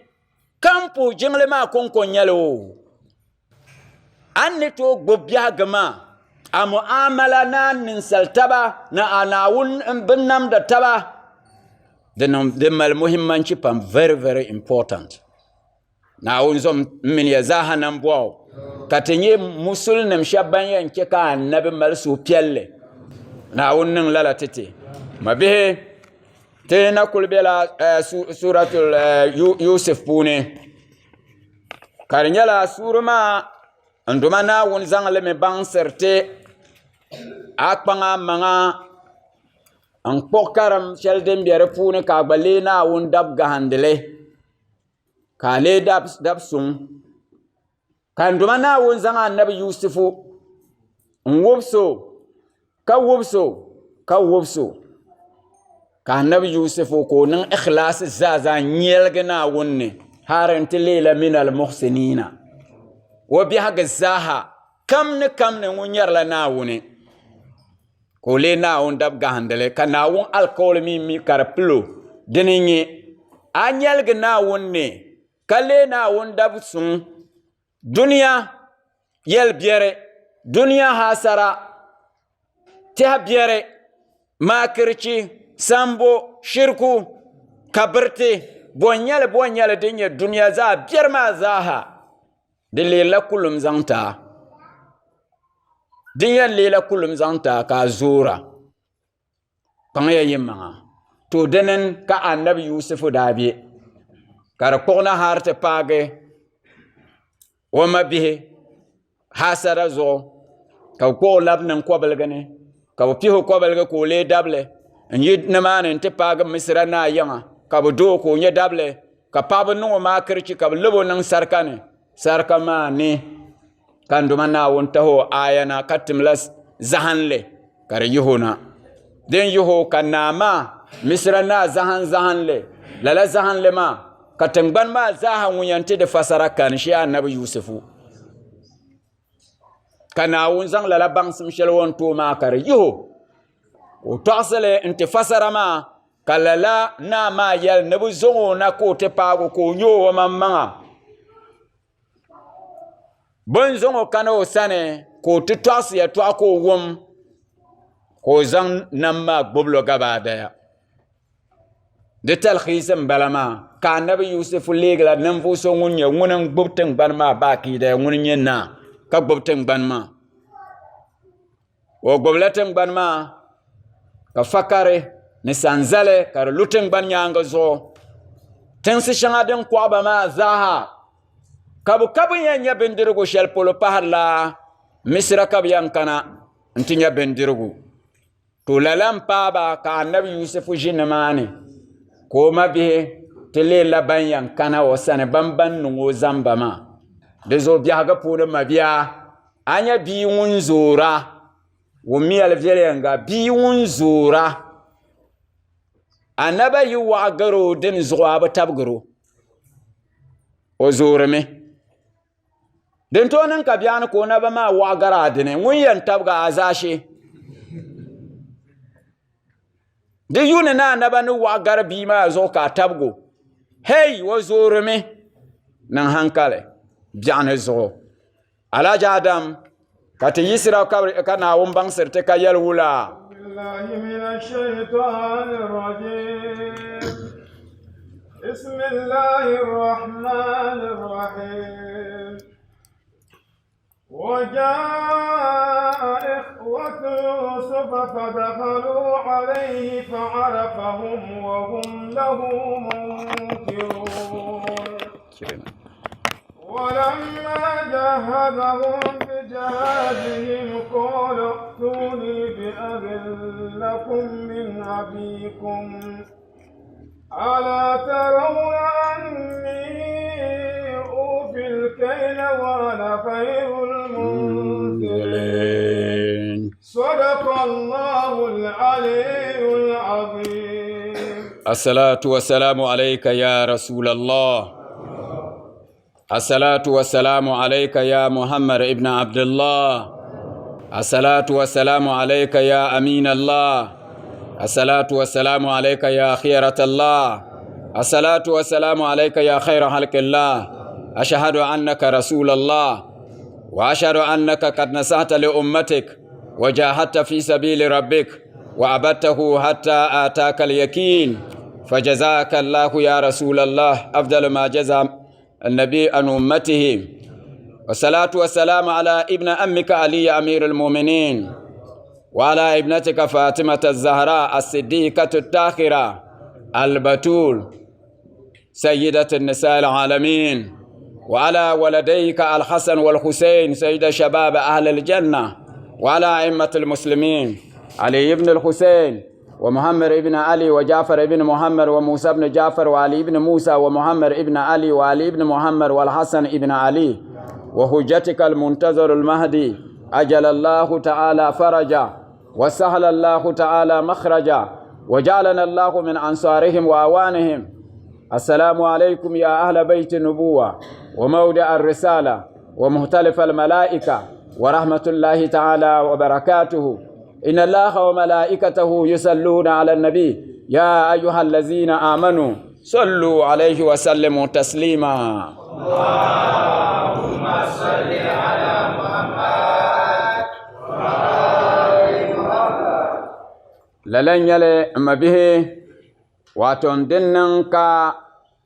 ka n puhi jiŋli maa konko n nyɛli o a ni ni tooi gbubi biɛhigu maa a muamala ni a ninsal taba ni a Naawuni binnamda taba di mali muhimmanchi pam very very important Naawuni zom n mini ya zaaha nambɔɣu ka ti nyɛ musulinim shɛba ban yɛn chɛ ka anabi mali suhupiɛlli Naawuni niŋ lala ti ti mabihi ti na kuli bela suratul Yusuf puuni ka di nyɛla suuri maa n Duuma Naawuni zaŋ li mi baŋsiri ti a kpaŋ a maŋa n kpuɣi karim shɛli din be di puuni ka a gba leei Naawuni dab gahindili ka a leei dab suŋ ka n Duuma Naawuni zaŋ anabi Yusufu n wubisi o ka wubisi o ka wubisi o ka anabi Yusufu ka o niŋ ikhilaasi zaa zaa n nyɛligi Naawuni ni hali n-ti leela minal muhsinina o biɛhigu zaaha kam ni kam ni ŋun nyarila Naawuni ka o leei Naawuni dab gahindili ka Naawuni alikauli mi mi ka di pili o dini n-nyɛ a nyɛligi Naawuni ni ka leei Naawuni dab suŋ dunia yɛl biɛri dunia haasara tɛha biɛri maakirichi sambo shiriku kabiriti bɔ n-nyɛli bɔ n-nyɛli din nyɛ dunia zaa biɛri maa zaaha di leerila kulim zaŋ ti a din yɛn leela kulim zaŋ ti a ka a zoora kpaŋya yi maŋa to dini ka anabi Yusufu daa bɛ ka di kpuɣina hali ti paagi o ma bihi hasada zuɣu ka bi kpuɣi o labi niŋ kobiligi ni ka bi pihi o kobiligi ka o lee dabili n yi nimaani n ti paagi misira naa yiŋa ka bi doo ka o nyɛ dabili ka paɣaba niŋ o maakirichi ka bi labo niŋ sarika ni sarika maa ni ka n Duuma Naawuni tahi o aaya na ka timla zahinli ka di yihi o na din yihi o ka naa maa Misira naa zahim zahinli lala zahinli maa ka tingbani maa zaaha ŋun yɛn ti di fasara kani shee anabi Yusufu ka Naawuni zaŋ lala baŋsim shɛli o ni ti o maa ka di yihi o ka o tɔɣisili n-ti fasara maa ka lala naa maa yɛli ni bɛ zaŋ o na ka o ti paagi o ka o nya o maŋmaŋa Bɛ ni zaŋ o kana o sani ka o ti tɔɣisi yɛtɔɣa ka o wum. ka o zaŋ nam maa gbubilo gabaadaya. Di talxiisi n-bala maa, ka Anabi Yusufu leegila ninvuɣ so ŋun nyɛ ŋuni n-gbubi tiŋgbani maa baakidaya, ŋuni n-nyɛ naa ka gbubi tiŋgbani maa. O gbubila tiŋgbani maa ka fakari ni sanzali ka di lu tiŋgbani nyaaŋa zuɣu. Tiŋsi shɛŋa din kɔɣi ba maa zaaha ka bɛ ka bɛ ni yɛn nya bindirigu shɛli polo pahirila Misira ka bɛ yɛn kana nti nya bindirigu. To lala m-paai ba ka Anabi Yusufu ʒi nimaani ka o mabihi ti leela ban yɛn kana o sani ban ban niŋ o zamba maa. Di zuɣu biɛhigu puuni mabia, a nya bia ŋun zoora, wummiya li viɛnyɛliŋga, bia ŋun zoora, a naba yi waɣa gari o dini zuɣu a bi tabigiri o, o zoorimi. Din tooi niŋ ka biɛɣuni ka o naba maa waɣa gari a dini ŋun yɛn tabigi a zaashee di yuuni ni a naba ni waɣa gari bia maa zuɣu ka a tabigi o hei o zoorimi niŋ hankali biɛɣuni zuɣu Alhaji Adam ka ti yiɣisira ka Naawuni baŋsiri ti ka yɛli wula. بسم الله الرحمن الرحيم وجاء إخوة يوسف فدخلوا عليه فعرفهم وهم له منكرون ولما جهزهم بجهازهم قال ائتوني بأب لكم من أبيكم ألا ترون أني أوفي الكيل وأنا خير المنزلين صدق الله العلي العظيم. الصلاة والسلام عليك يا رسول الله. الصلاة والسلام عليك يا محمد ابن عبد الله. الصلاة والسلام عليك يا أمين الله. الصلاة والسلام عليك يا خيرة الله. الصلاة والسلام عليك يا خير خلق الله. أشهد أنك رسول الله، وأشهد أنك قد نصحت لأمتك وجاهدت في سبيل ربك وعبدته حتى آتاك اليقين، فجزاك الله يا رسول الله أفضل ما جزى النبي عن أمته. والصلاة والسلام على ابن أمك علي أمير المؤمنين، وعلى ابنتك فاطمة الزهراء الصديقة الطاهرة البتول سيدة النساء العالمين، وعلى ولديك الحسن والحسين سيد شباب أهل الجنة، وعلى أئمة المسلمين علي بن الحسين ومحمد بن علي وجعفر بن محمد وموسى بن جعفر وعلي بن موسى ومحمد بن علي وعلي بن محمد والحسن بن علي، وحجتك المنتظر المهدي أجل الله تعالى فرجا وسهل الله تعالى مخرجا وجعلنا الله من أنصارهم وأوانهم. السلام عليكم يا أهل بيت النبوة ومودع الرسالة ومختلف الملائكة ورحمة الله تعالى وبركاته. إن الله وملائكته يصلون على النبي يا أيها الذين آمنوا صلوا عليه وسلموا تسليما. اللهم صل على محمد وآل محمد. Lala n-nyɛli m mabihi, wato n din niŋ ka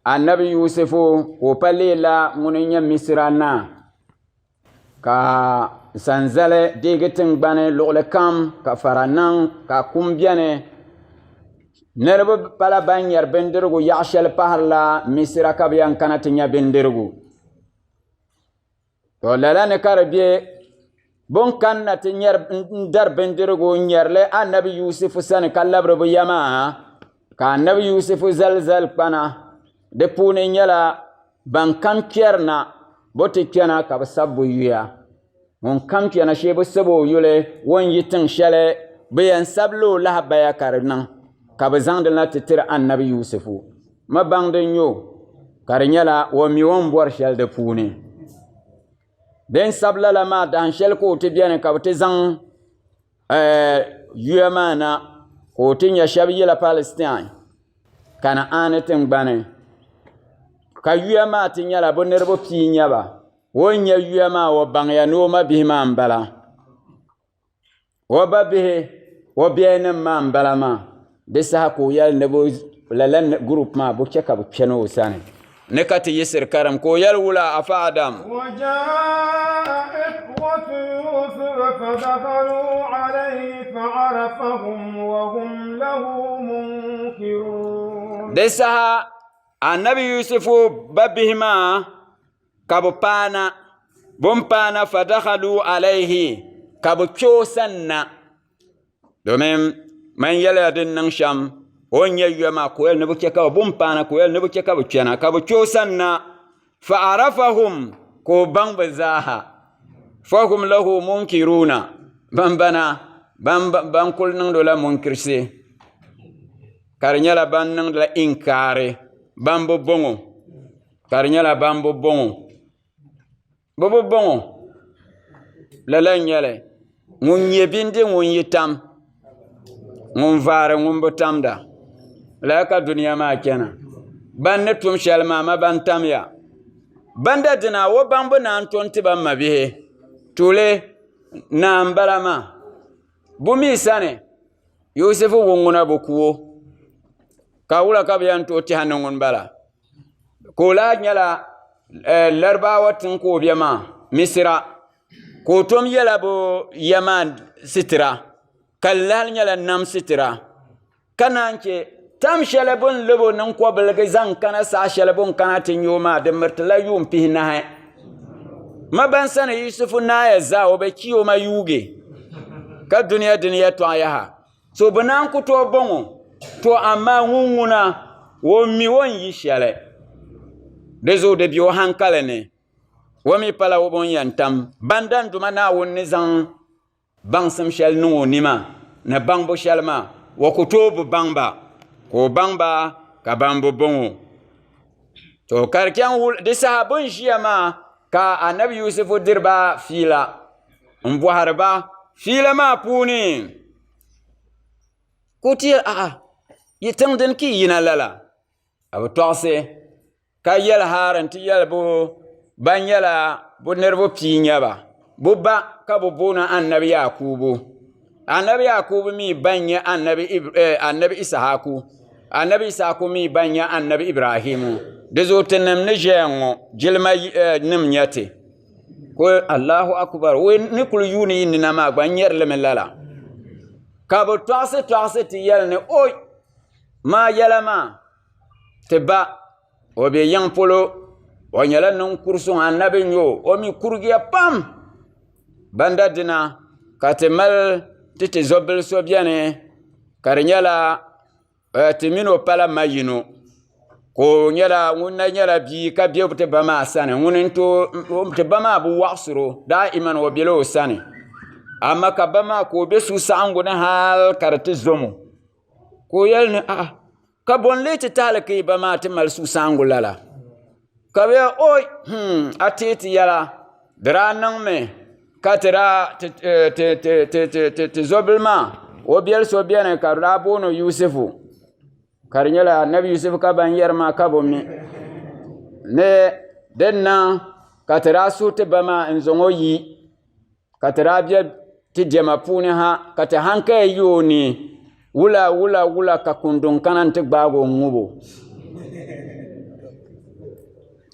Anabi Yusufu ka o pa leela ŋuni n-nyɛ Misira naa, ka sanzali deegi tiŋgbani luɣili kam ka fara niŋ ka kum beni. Niriba pala ban nyari bindirigu yaɣ shɛli pahirila Misira ka bɛ yɛn kana ti nya bindirigu. To lala ni ka di be, bɛ ni kanna ti n-dari bindirigu n-nyari li Anabi Yusufu sani ka labiri bɛ ya maa, ka Anabi Yusufu zali zalikpana. Di puuni nyɛla ban kam kpɛrina bɛ ti kpɛna ka bɛ sabi bɛ yuya. Ŋun kam kpɛna shee bɛ sabi o yuli o ni yi tiŋ shɛli, bɛ yɛn sabila o lahabaya ka di niŋ ka bɛ zaŋdi na ti tiri Anabi Yusufu. Ma baŋdi n-nyɛ o, ka di nyɛla o mi o ni bɔri shɛli di puuni. Bɛ ni sabi lala maa dahin shɛli ka o ti beni ka bɛ ti zaŋ yuya maa na ka o ti nya shɛba yila Palestine Kanaani tiŋgbani ka yuya maa ti nyɛla bɛ niriba pia n-nyɛ ba. O ni nya yuya maa o baŋya ni o mabihi maa m-bala. O ba bihi, O biɛyanim maa m-bala maa. Di saha ka o yɛli ni bɛ lala group maa bɛ chɛ ka bɛ kpɛna o sani ni ka ti yiɣisiri karim ka o yɛli wula Afa Adam. وجاء إخوة يوسف فدخلوا عليه فعرفهم وهم له منكرون Di saha Anabi Yusufu babihi maa ka bɛ paana bɛ ni paana fadakhalu alayhi ka bɛ kpe o sanna Domin man yɛliya din niŋ shɛm o ni nyɛ yuya maa ka o yɛli ni bi chɛ ka bi paana ka o yɛli ni bi chɛ ka bi kpɛna ka bi kpɛ o sanna fa arafahum ka o baŋ bi zaaha fahum lahu munkiruna ban bana ban kuli niŋdi o la munkirisi ka di nyɛla ban niŋdila inkaari ban bi bɔŋɔ ka di nyɛla ban bi bɔŋɔ Bɛ bi bɔŋɔ, lala n-nyɛ li, ŋun nyɛ bindi ŋun yi tam, ŋun vaari ŋun bi tamda. Lala ka dunia maa chana. Ban ni tum shɛli maa ma ban tamya. Banda dina o baŋbu naan to n-ti ba mabihi. Tuuli naa m-bala maa. Bɛ mi sani Yusufu ŋun ŋuna bi ku o, ka wula ka bɛ yɛn tooi tɛhi ni ŋuni bala? Ka o lahi nyɛla Laribaawa tiŋ ka o be maa Misira ka o tom yɛla bi ya maa sitira ka di lahi nyɛla nam sitira ka naan chɛ tam shɛli bi ni labo niŋ kɔbiligi zaŋ kana saha shɛli bi ni kana ti nya o maa di miritila yuun pihinahi ma ban sani Yisifu naaya zaa o bi chi o ma yuugi ka dunia dini yɛltɔɣa yaha So bɛ naan ku tooi bɔŋɔ, to amaa ŋun ŋuna o mi o ni yi shɛli, di zuɣu di be o hankali ni, o mi pala o bɛ ni yɛn tam bandan Duuma Naawuni ni zaŋ baŋsim shɛli niŋ o ni maa ni baŋbu shɛli maa, o ku tooi bi baŋ ba, ka o baŋ ba ka baŋbu bɔŋɔ. To ka di chaŋ di saha bɛ ni ʒiya maa ka Anabi Yusufu diri ba fiila m-bɔhiri ba fiila maa puuni ka o ti yɛli, A'a, yi tiŋ dini ka yi yina lala? Ka bɛ tɔɣisi ka yɛli haari nti yɛli bɛ ban nyɛla bɛ niriba pia n-nyɛ ba. Bɛ ba ka bɛ booni Anabi Yaakubu. Anabi Yakubu mi ba n-nyɛ Anabi Isahaku. Anabi Isahaku mi ba n-nyɛ Anabi Ibrahimu. Di zuɣu tinim ni ʒiya ŋɔ jilima nim nyɛ ti. Ko Allahu Akubar, wai ni kuli yuuni yi nina maa gba n nyɛri li mi lala. Ka bɛ tɔɣisi tɔɣisi ti yɛli ni oi maa yɛla maa ti ba o be yiŋ polo o nyɛla ninkuri suŋ anabi n-nyɛ o o mi kurigiya pam banda dina ka ti mali ti tizɔbil so beni ka di nyɛla ti mini o pala ma yino ka o nyɛla ŋun na nyɛla bia ka be ti ba maa sani ŋuni n-tooi ti ba maa bi waɣisiri o daa'iman o bela o sani amaa ka ba maa ka o be suhusaɣiŋgu ni hali ka di ti zom o ka o yɛli ni a'a Ka bɔ n-lee ti tahili ka yi ba maa ti mali suhusaɣiŋgu lala? Ka bɛ yɛli, Oi! Hmm, a teei ti yɛla, di daa niŋmi ka ti daa ti zɔbili maa o biɛli so beni ka di daa booni o Yusufu, ka di nyɛla Anabi Yusufu ka ban yɛri maa ka bi mi ni din niŋ ka ti daa suhi ti ba maa n-zaŋ o yi Ka ti daa be ti diɛma puuni ha ka ti hankaya yi o ni, wula wula wula ka kunduŋ kana nti gbaagi o ŋub o.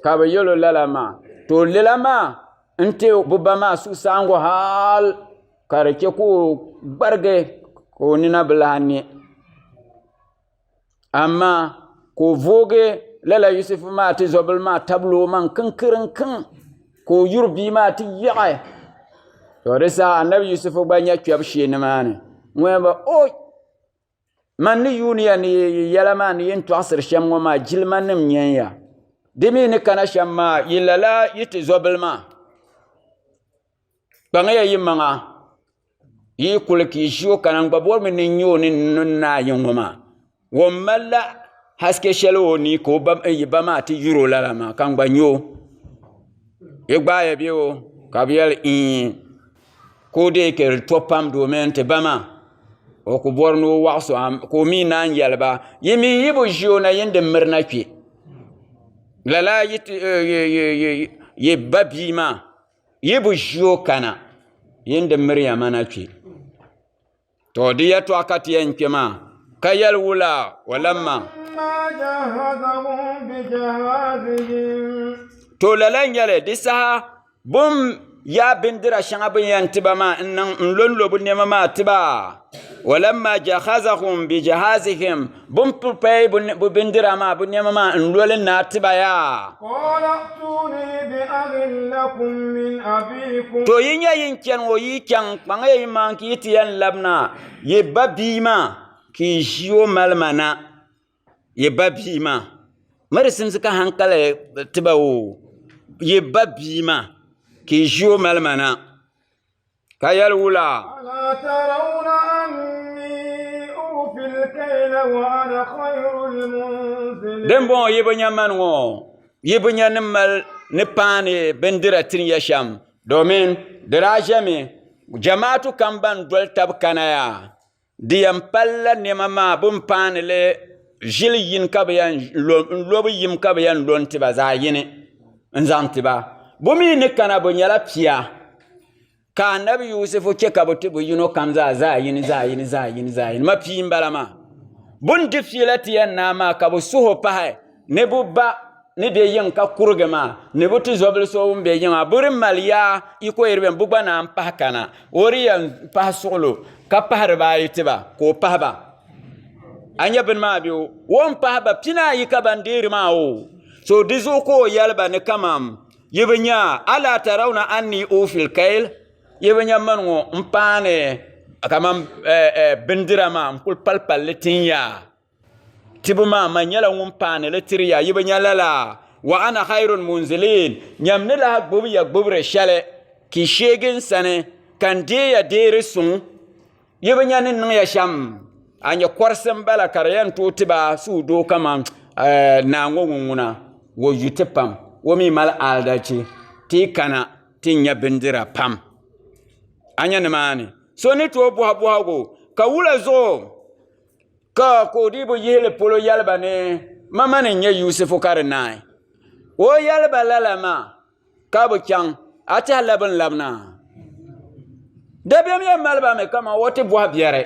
Ka bɛ yɛl o lala maa. To lala maa n-ti bɛ ba maa suhusaɣiŋgu hal ka di chɛ ka o gbarigi ka o nina bi lahi ne. Amaa ka o voogi lala Yusufu maa tizɔbil maa tabili o maŋ kiŋkiriŋkiŋ ka o yuri bia maa ti yaɣi. To di saha anabi Yusufu gba nya kpɛbu shee nimaani ŋun yɛn ba oi man ni yuuni ya ni yi yɛla maa ni yi ni tɔɣisiri shɛm ŋɔ maa jilimanim nyɛn ya. Di mi ni kana shɛm maa yi lala yi tizɔbil maa kpaŋya yi maŋa Yi kuli ka yi ʒi o kana n gba bɔrimi ni n nya o ni naai yi ŋɔ maa o malila haske shɛli o ni ka yi ba maa ti yuri o lala maa ka n gba nya o yi gbaaya bɛ o ka bi yɛli iin ka o dee ka di to pam domin ti ba maa o ku bɔri ni o waɣasi o ka o mi naan yɛli ba yi mi yi bi ʒi o na yin di mirina kpɛ lala yi ba bia maa Yi bi ʒi o kana, yin di miriya ma na kpe. To di yɛtɔɣa ka ti yɛn kpe maa, ka yɛli wula walamma. To lala n-nyɛli di saha bɛ ni yaa bindira shɛŋa bɛ ni yɛn ti ba maa n-niŋ n-lɔnlo bɛ nɛma maa ti ba. Walamma jahazahum bijahazihim bɛ ni pipɛi bɛ bindira maa bɛ nɛma maa n-loli naai ti ba yaa. To yi nya yin chani ŋɔ yi chaŋ kpaŋ ya yi maŋ ka yi ti yɛn labina yi ba bia maa ka yi ʒi o mali ma na yi ba bia maa mi di simsi ka hankali ti ba o yi ba bia maa ka yi ʒi o mali ma na ka yɛli wula din bɔŋɔ yi bi nya mani ŋɔ yi bi nya ni mali ni paani bindira tiri ya shɛm domin di daa ʒɛmi jamaatu kam ban doli tabi kana yaa Di yɛn palila nɛma maa bɛ ni paani li ʒili yini ka bɛ yɛn lo n-lobu yim ka bɛ yɛn lo n-ti ba zaɣ yini n-zaŋ ti ba. Bɛ mi ni kana bɛ nyɛla pia ka Anabi Yusufu chɛ ka bɛ ti bɛ yino kam zaa zaɣ yini zaɣ yini zaɣ yini zaɣ yini ma pia m-bala maa. Bɛ ni di fiila ti yɛn naai maa ka bɛ suh o pahi ni bɛ ba ni be yiŋ ka kurigi maa ni bɛ tizɔbil so ŋun be yiŋa bɛ di mali yaa yiko yi di beni bɛ gba naan pahi kana o di yɛn pahi suɣilo ka pahi dibaayi ti ba ka o pahi ba a nya bini maa bɛ o ni pahi ba pinaayi ka ban deeri maa o so di zuɣu ka o yɛli ba ni kaman yi bi nya ala tarawna anni ufil kail yi bi nya mani ŋɔ n paani kaman bindira maa n kuli pali palli tin ya Tibu maa, man nyɛla ŋun paani li tiri ya, yi bi nya lala? Wa ana khairul munzilin, nyam ni lahi gbubi ya gbubiri shɛli ka yi sheegi n sani, ka n deei ya deeri suŋ. Yi bi nya ni n niŋ ya shɛm? A nya kɔrisi m-bala ka di yɛn tooi ti ba suhudoo kaman naa ŋɔ ŋun ŋuna, o yu ti pam, o mi mali aalidachi, ti yi kana ti ni nya bindira pam. A nya nimaani, so ni tooi bɔhi bɔhigu, ka wula zuɣu Ka ka o dii bi yihi li polo yɛli ba ni, Mama ni n-nyɛ Yusufu ka di naai. O yɛli ba lala maa ka bɛ chaŋ, a tɛhi la bɛ ni labina? Dabiɛm yɛn mali ba mi kaman o ti bɔhi biɛri,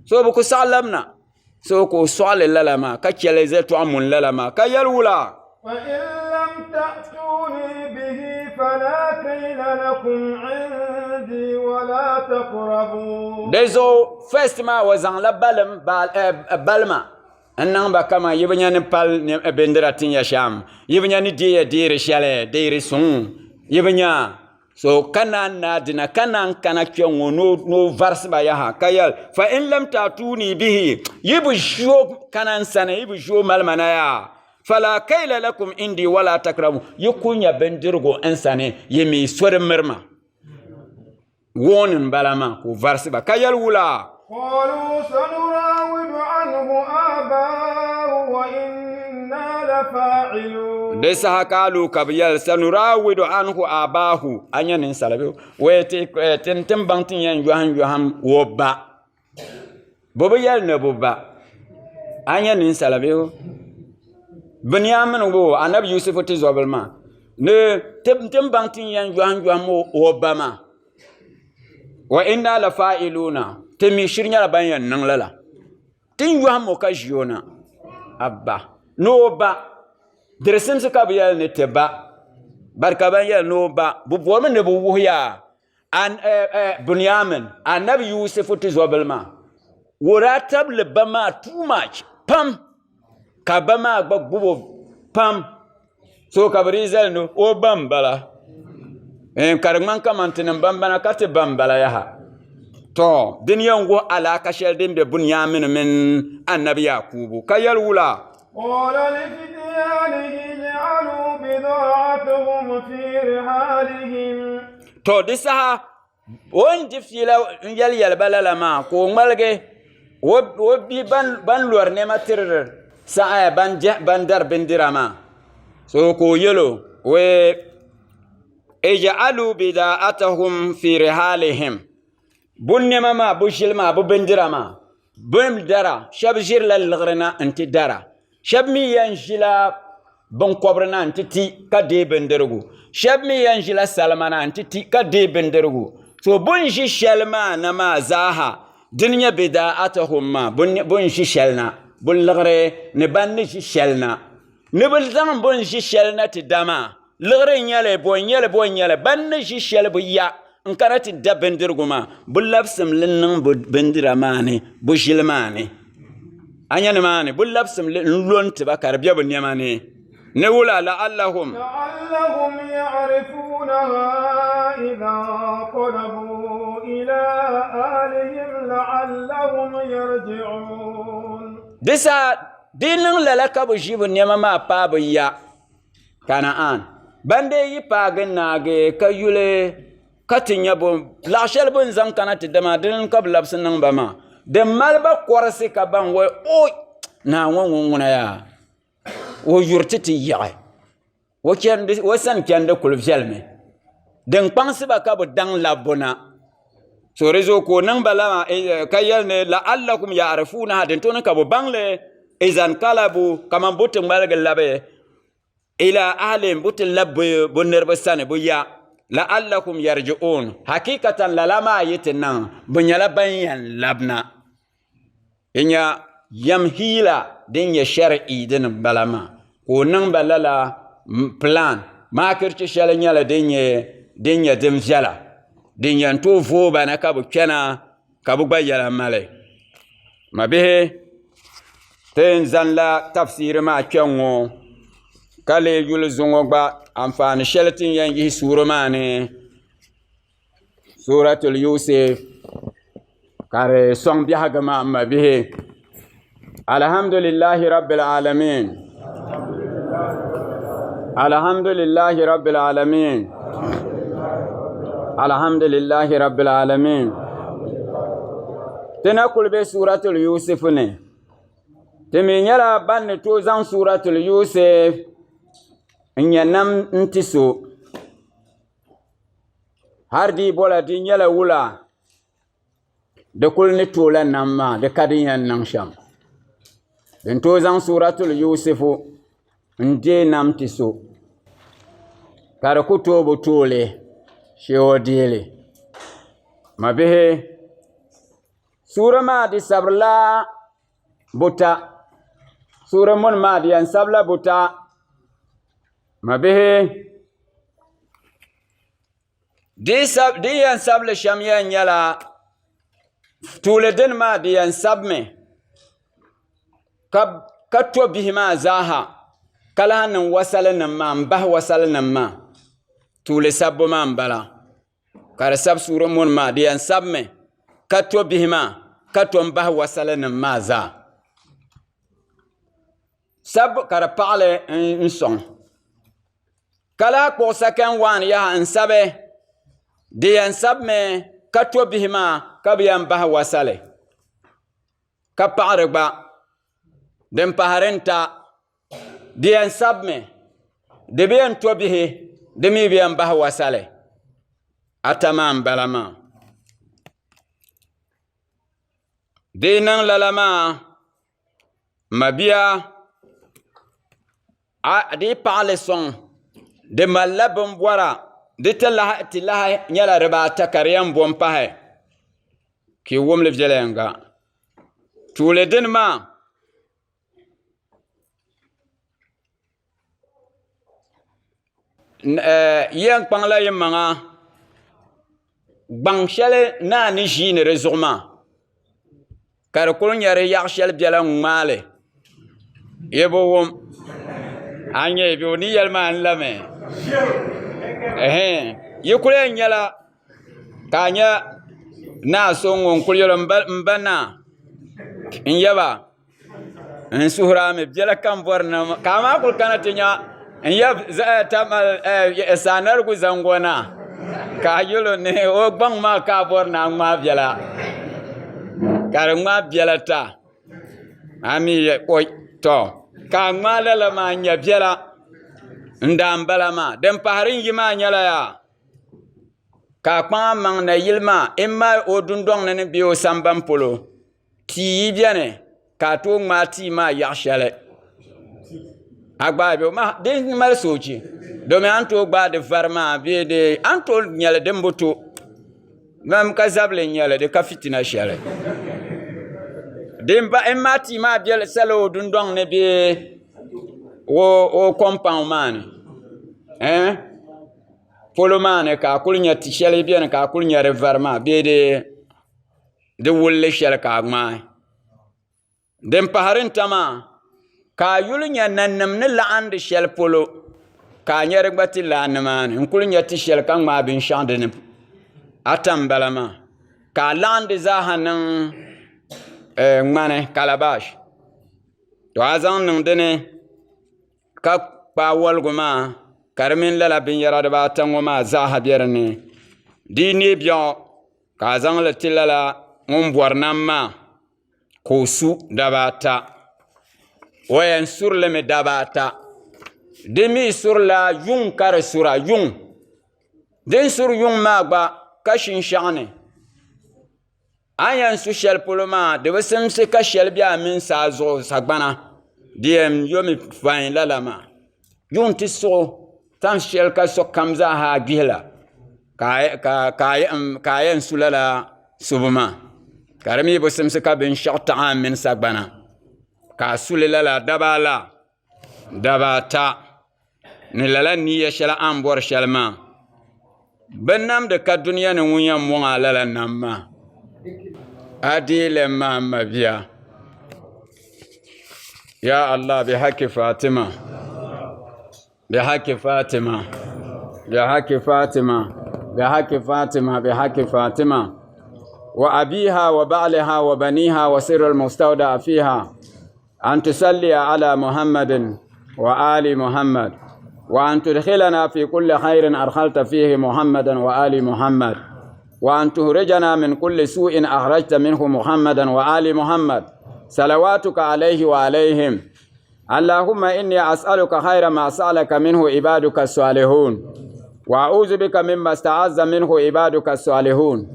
so bɛ ku saɣi labina. So ka o sɔɣi li lala maa ka chɛ li yɛtɔɣa muni lala maa ka yɛli wula? فإن لم تأتوني به فلا كيل لكم عندي ولا تقربون Di zuɣu first maa o zaŋla balim balima n niŋ ba kaman yi bi nya ni pali bindira tin ya shɛm yi bi nya ni deeya deeri shɛli deeri suŋ yi bi nya so ka naan naai dina ka naan kana kpɛŋ ŋɔ ni o varisi ba yaha ka yɛli fa in lam ta'tuni bihi yi bi ʒi o kana n sani yi bi ʒi o mali ma na yaa fala kaila lakum indi wala takrabu yi ku nya bindirigu n sani yi mi so di miri ma warning n bala maa ka o varisi ba ka yɛli wula قالوا سنراود عنه آباه وإنا لفاعلون di saha ka alu ka bi yɛli sanurawidu anhu abahu a nya ninsala bɛ wee ti eh, tin tin baŋ tin yɛn yɔhim yɔhim o ba bɛ bi yɛli ni bɛ ba a nya ninsala bɛ Binyamin bo anabi Yusufu tizɔbili maa ni tin baŋ tin yɛn yɔhim yɔhim o ba maa wa inna la fa'iluna ti mi shiri nyɛla ban yɛn niŋ lala ti ni yɔhim o ka ʒi o na abba ni o ba di di simsi ka bi yɛli ni ti ba bari ka ban yɛli ni o ba bi bɔrimi ni bi wuhiya Bunyamin anabi Yusufu tizɔbili maa o daa tabili ba maa too much pam ka ba maa gba gbubi o pam so ka bi dii zali ni o ba n bala ka di ŋmani kamani tinim ban bana ka ti ba n bala yaha to dini yɛn wuhi alaaka shɛli din bɛ Bunyamin mini anabi Yakubu ka yɛli wula قال لفتيانه اجعلوا بضاعتهم في رحالهم to di saha O ni di fiila n-yɛli yɛli ba lala maa ka o ŋmaligi o bihi ban lɔri nɛma tiri ban dari bindira maa so ka o yɛl o wee ij'alu bida'atahum fi rihalihim bɛ nɛma maa bɛ ʒili maa bɛ bindira maa bɛ ni dara shɛba ʒirila liɣiri na nti dara Shɛba mi yɛn ʒila binkɔbiri na nti ti ka deei bindirigu. Shɛba mi yɛn ʒila salima na nti ti ka deei bindirigu. So bɛ ni ʒi shɛli maa na maa zaaha, Dini nyɛ bidaa'atahum maa, bɛ ni ʒi shɛli na, bɛ liɣiri ni ban ni ʒi shɛli na. Ni bɛ zaŋ bɛ ni ʒi shɛli na ti da maa, liɣiri n-nyɛ li, bo n-nyɛ li, bo n-nyɛ li, ban ni ʒi shɛli bɛ ya n-kana ti da bindirigu maa, bɛ labisim li niŋ bɛ bindira maa ni, bɛ ʒili maa ni. A nya nimaani, bɛ labisim li n-lo n-ti ba ka di be bɛ nɛma ni. Ni wula la'allahum. La'allahum ya'rifunaha idha nqalabu ila ahlihim la'allahum yarji'un. Di saha di yi niŋ lala ka bɛ ʒi bɛ nɛma maa paai bɛ ya Kana'an, ban dee yi paagi naagi ka yuli ka ti nya bɛ laɣ shɛli bɛ ni zaŋ kana ti da maa, dini ka bɛ labisi niŋ ba maa. Din mali ba kɔrisi ka baŋ wai, Oi! Naa ŋɔ ŋun ŋuna yaa! O yuri ti ti yaɣi o sani chɛndi kuli viɛlimi din kpaŋsi ba ka bi daŋ labbu na so di zuɣu ka o niŋ ba lala ka yɛli ni la'allakum ya'rifunaha din tooi niŋ ka bi baŋli izan kalabu kamani bi ti ŋmaligi labi ila ahlihim bi ti labi bi niriba sani bi ya la'allakum yarji'un hakikatan lala maa yi ti niŋ bi nyɛla ban yɛn labina. N nya yɛm hiila din nyɛ shɛri'i dini m-bala maa ka o niŋ ba lala pilan maakirichi shɛli nyɛla din nyɛ din viɛla din yɛn tooi vooi ba na ka bɛ kpɛna ka bɛ gba yɛla mali. Mabihi ti yɛn zanila tafsiiri maa kpɛŋŋo ka lee yuli zuŋɔ gba anfaani shɛli ti ni yɛn yihi suuri maa ni. Suuratul Yusuf ka di sɔŋ biɛhigu maa m mabihi alhamdulillahi rabbil alamin alhamdulillahi rabbil alamin alhamdulillahi rabbil alamin ti na kuli be suuratul Yusuf ni ti mi nyɛla ban ni tooi zaŋ suuratul Yusuf n nyɛ nam n-ti so. Har di bola di nyɛla wula di kuli ni toola nam maa di ka din yɛn niŋ shɛm din tooi zaŋ suuratul yuusifu n deei nam ti so ka di ku tooi bi tooli shee o deeli mabihi suura maa di sabirila buta suura muni maa di yɛn sabila buta Mabihi di yɛn sabili shɛm yɛn nyɛla tuuli dini maa di yɛn sabimi ka to bihi maa zaaha ka lahi niŋ wasali nim maa n bahi wasali nim maa tuuli sabbu maa n bala ka di sabi suuri muni maa di yɛn sabimi ka to bihi maa ka tom bahi wasali nim maa zaa Sabbu ka di paɣali n sɔŋ ka lahi kpuɣi second one yaha n sabi di yɛn sabimi ka to bihi maa ka bi yɛn bahi wasali ka paɣari gba din pahari n ta di yɛn sabimi di bi yɛn to bihi di mii bi yɛn bahi wasali ata maa n bala maa di yi niŋ lala maa Mabia a di yi paɣali soŋ di malila bin bora di ti lahi nyɛla dibaata ka di yɛn bo n pahi ka yi wumli viɛnyɛlinga tuuli dini maa Yi yɛn kpaŋla yi maŋa gbaŋ shɛli naa ni ʒiini di zuɣu maa ka di kuli nyɛ di yaɣa shɛli biɛla n ŋmaali yi bi wum a nyɛ bɛ ni yɛli maa n lami yi kuli yɛn nyɛla ka a nyɛ naa so ŋun kuli yɛli n ba naa n yaba N suhuri a mi biɛla ka n bori ni ka a maa kuli kana ti nya n yɛ saanarigu zaŋgo na ka a yɛlo ni o gbaŋ maa ka a bori ni a ŋmaai biɛla ka di ŋmaai biɛla ta a mi to ka a ŋmaai lala maa n nyɛ biɛla n daa n bala maa din pahari n yi maa nyɛla yaa ka a kpaŋ a maŋ nayili maa n mali o dundoŋ ni ni bee o sambani polo Tia yi biɛni ka a tooi ŋmaai tia maa yaɣa shɛli a gbaai bɛ di mali soochi domi a ni tooi gbaai di vari maa bee a ni tooi nyɛli din bi to ka zabili n nyɛli di ka fitina shɛli. Din ba in maa tia maa bɛ sala o dundɔŋ ni bee o compound maa ni eh polo maa ni ka a kuli nyɛ ti shɛli biɛni ka a kuli nyɛ di vari maa bee di wulli shɛli ka a ŋmaai Din pahiri n-ta maa, ka a yuli nya nanim ni laɣindi shɛli polo, ka a nya di gba ti lahi nimaani. N kuli nya ti shɛli ka ŋmaai binshɛɣu di ni ata m-bala maa, ka a laɣim di zaaha niŋ ŋmani kalabash. To a zaŋ niŋ di ni ka kpaai woligu maa ka di mini lala binyɛra dibaata ŋɔ maa zaaha be di ni. Di yi neei biɛɣu ka a zaŋ li ti lala ŋun bɔri nam maa. Ka o su daba ata o yɛn surili mi daba ata di mii surila yuŋ ka di sura yuŋ din suri yuŋ maa gba ka shinshaɣu ni a ni yɛn su shɛli polo maa di bi simsi ka shɛli bɛ a mini saa zuɣu sagbana di yɛn yomi fain lala maa yuŋ ti suɣu tan shɛli ka sokam zaaha gbihila ka a yɛn su lala subu maa ka di mii bi simsi ka binshaɣu taɣi a mini sagbana ka a suli lala daba ala daba ata ni lala niya shɛli a ni bori shɛli maa bi namdi ka dunia ni ŋun yɛn moŋ a lala nam maa a deei lɛm maa n mabia ya allah bi haki fatima بحق فاطمة بحق فاطمة بحق فاطمة بحق فاطمة وأبيها وبعلها وبنيها وسر المستودع فيها أن تصلي على محمد وآل محمد وأن تدخلنا في كل خير أدخلت فيه محمدا وآل محمد وأن تخرجنا من كل سوء أخرجت منه محمدا وآل محمد صلواتك عليه وعليهم اللهم إني أسألك خير ما سألك منه عبادك الصالحون وأعوذ بك مما استعاذ منه عبادك الصالحون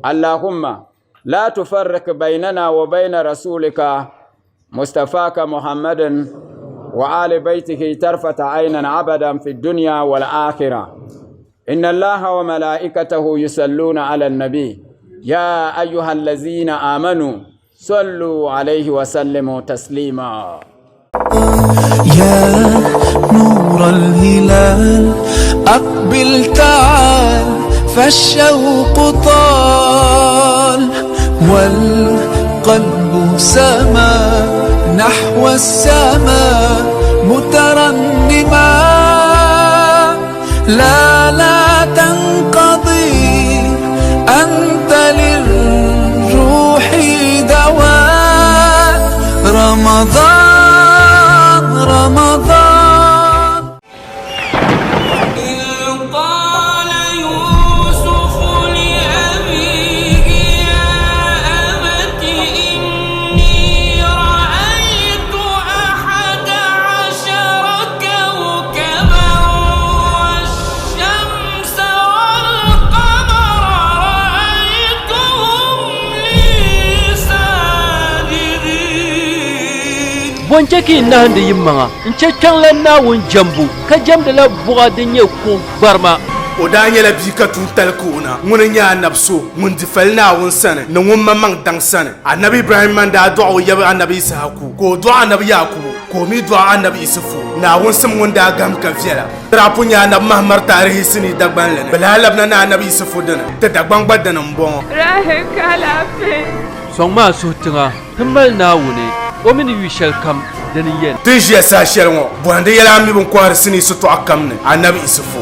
اللهم لا تفرق بيننا وبين رسولك مصطفاك محمد وآل بيته طرفة عين عبدا في الدنيا والآخرة إن الله وملائكته يصلون على النبي يا أيها الذين آمنوا صلوا عليه وسلموا تسليما يا نور الهلال أقبل تعال فالشوق طال والقلب سما نحو السماء مترنما لا لا تنقضي أنت للروح دواء رمضان رمضان إذ قال يوسف لأبيه يا أبت إني رأيت أحد عشر كوكبا والشمس والقمر رأيتهم لي ساجدين Bɔ n-chɛ ka yi nahindi yimaŋa n-chɛ kpiɔŋlan Naawuni jɛmbu, ka jɛmdila buɣa din nyɛ kuɣ gbarima? O daa nyɛla bia ka tuuntali ka o na. Ŋuni n-nyɛ anabi so ŋun di fali Naawuni sani ni ŋun maŋmaŋ daŋ sani. Anabi Ibrahimma n-daa dɔɣi o yab anabi Issahaku, ka o dɔɣi anabi Yaakubu, ka o mi dɔɣi anabi Isufu. Naawuni sim ŋun daa gahim ka viɛla. Ti daa pun nya anabi Mahamar taarihi sinii Dagbanli ni. Bɛ lahi labina ni anabi Isufu dini. Ti Dagbaŋ gba dini m-bɔŋɔ. Rahi ka alaafee. Sɔŋ ma a suhu tiŋa, ti mali Naawuni, o mi ni yu shɛlikam, dini n-yɛn. Ti ni ʒiya saha shɛli ŋɔ, bɔhindi yɛla a mi bɛ ni kɔhiri sinii sitɔɣu kam ni, Anabi Isufu.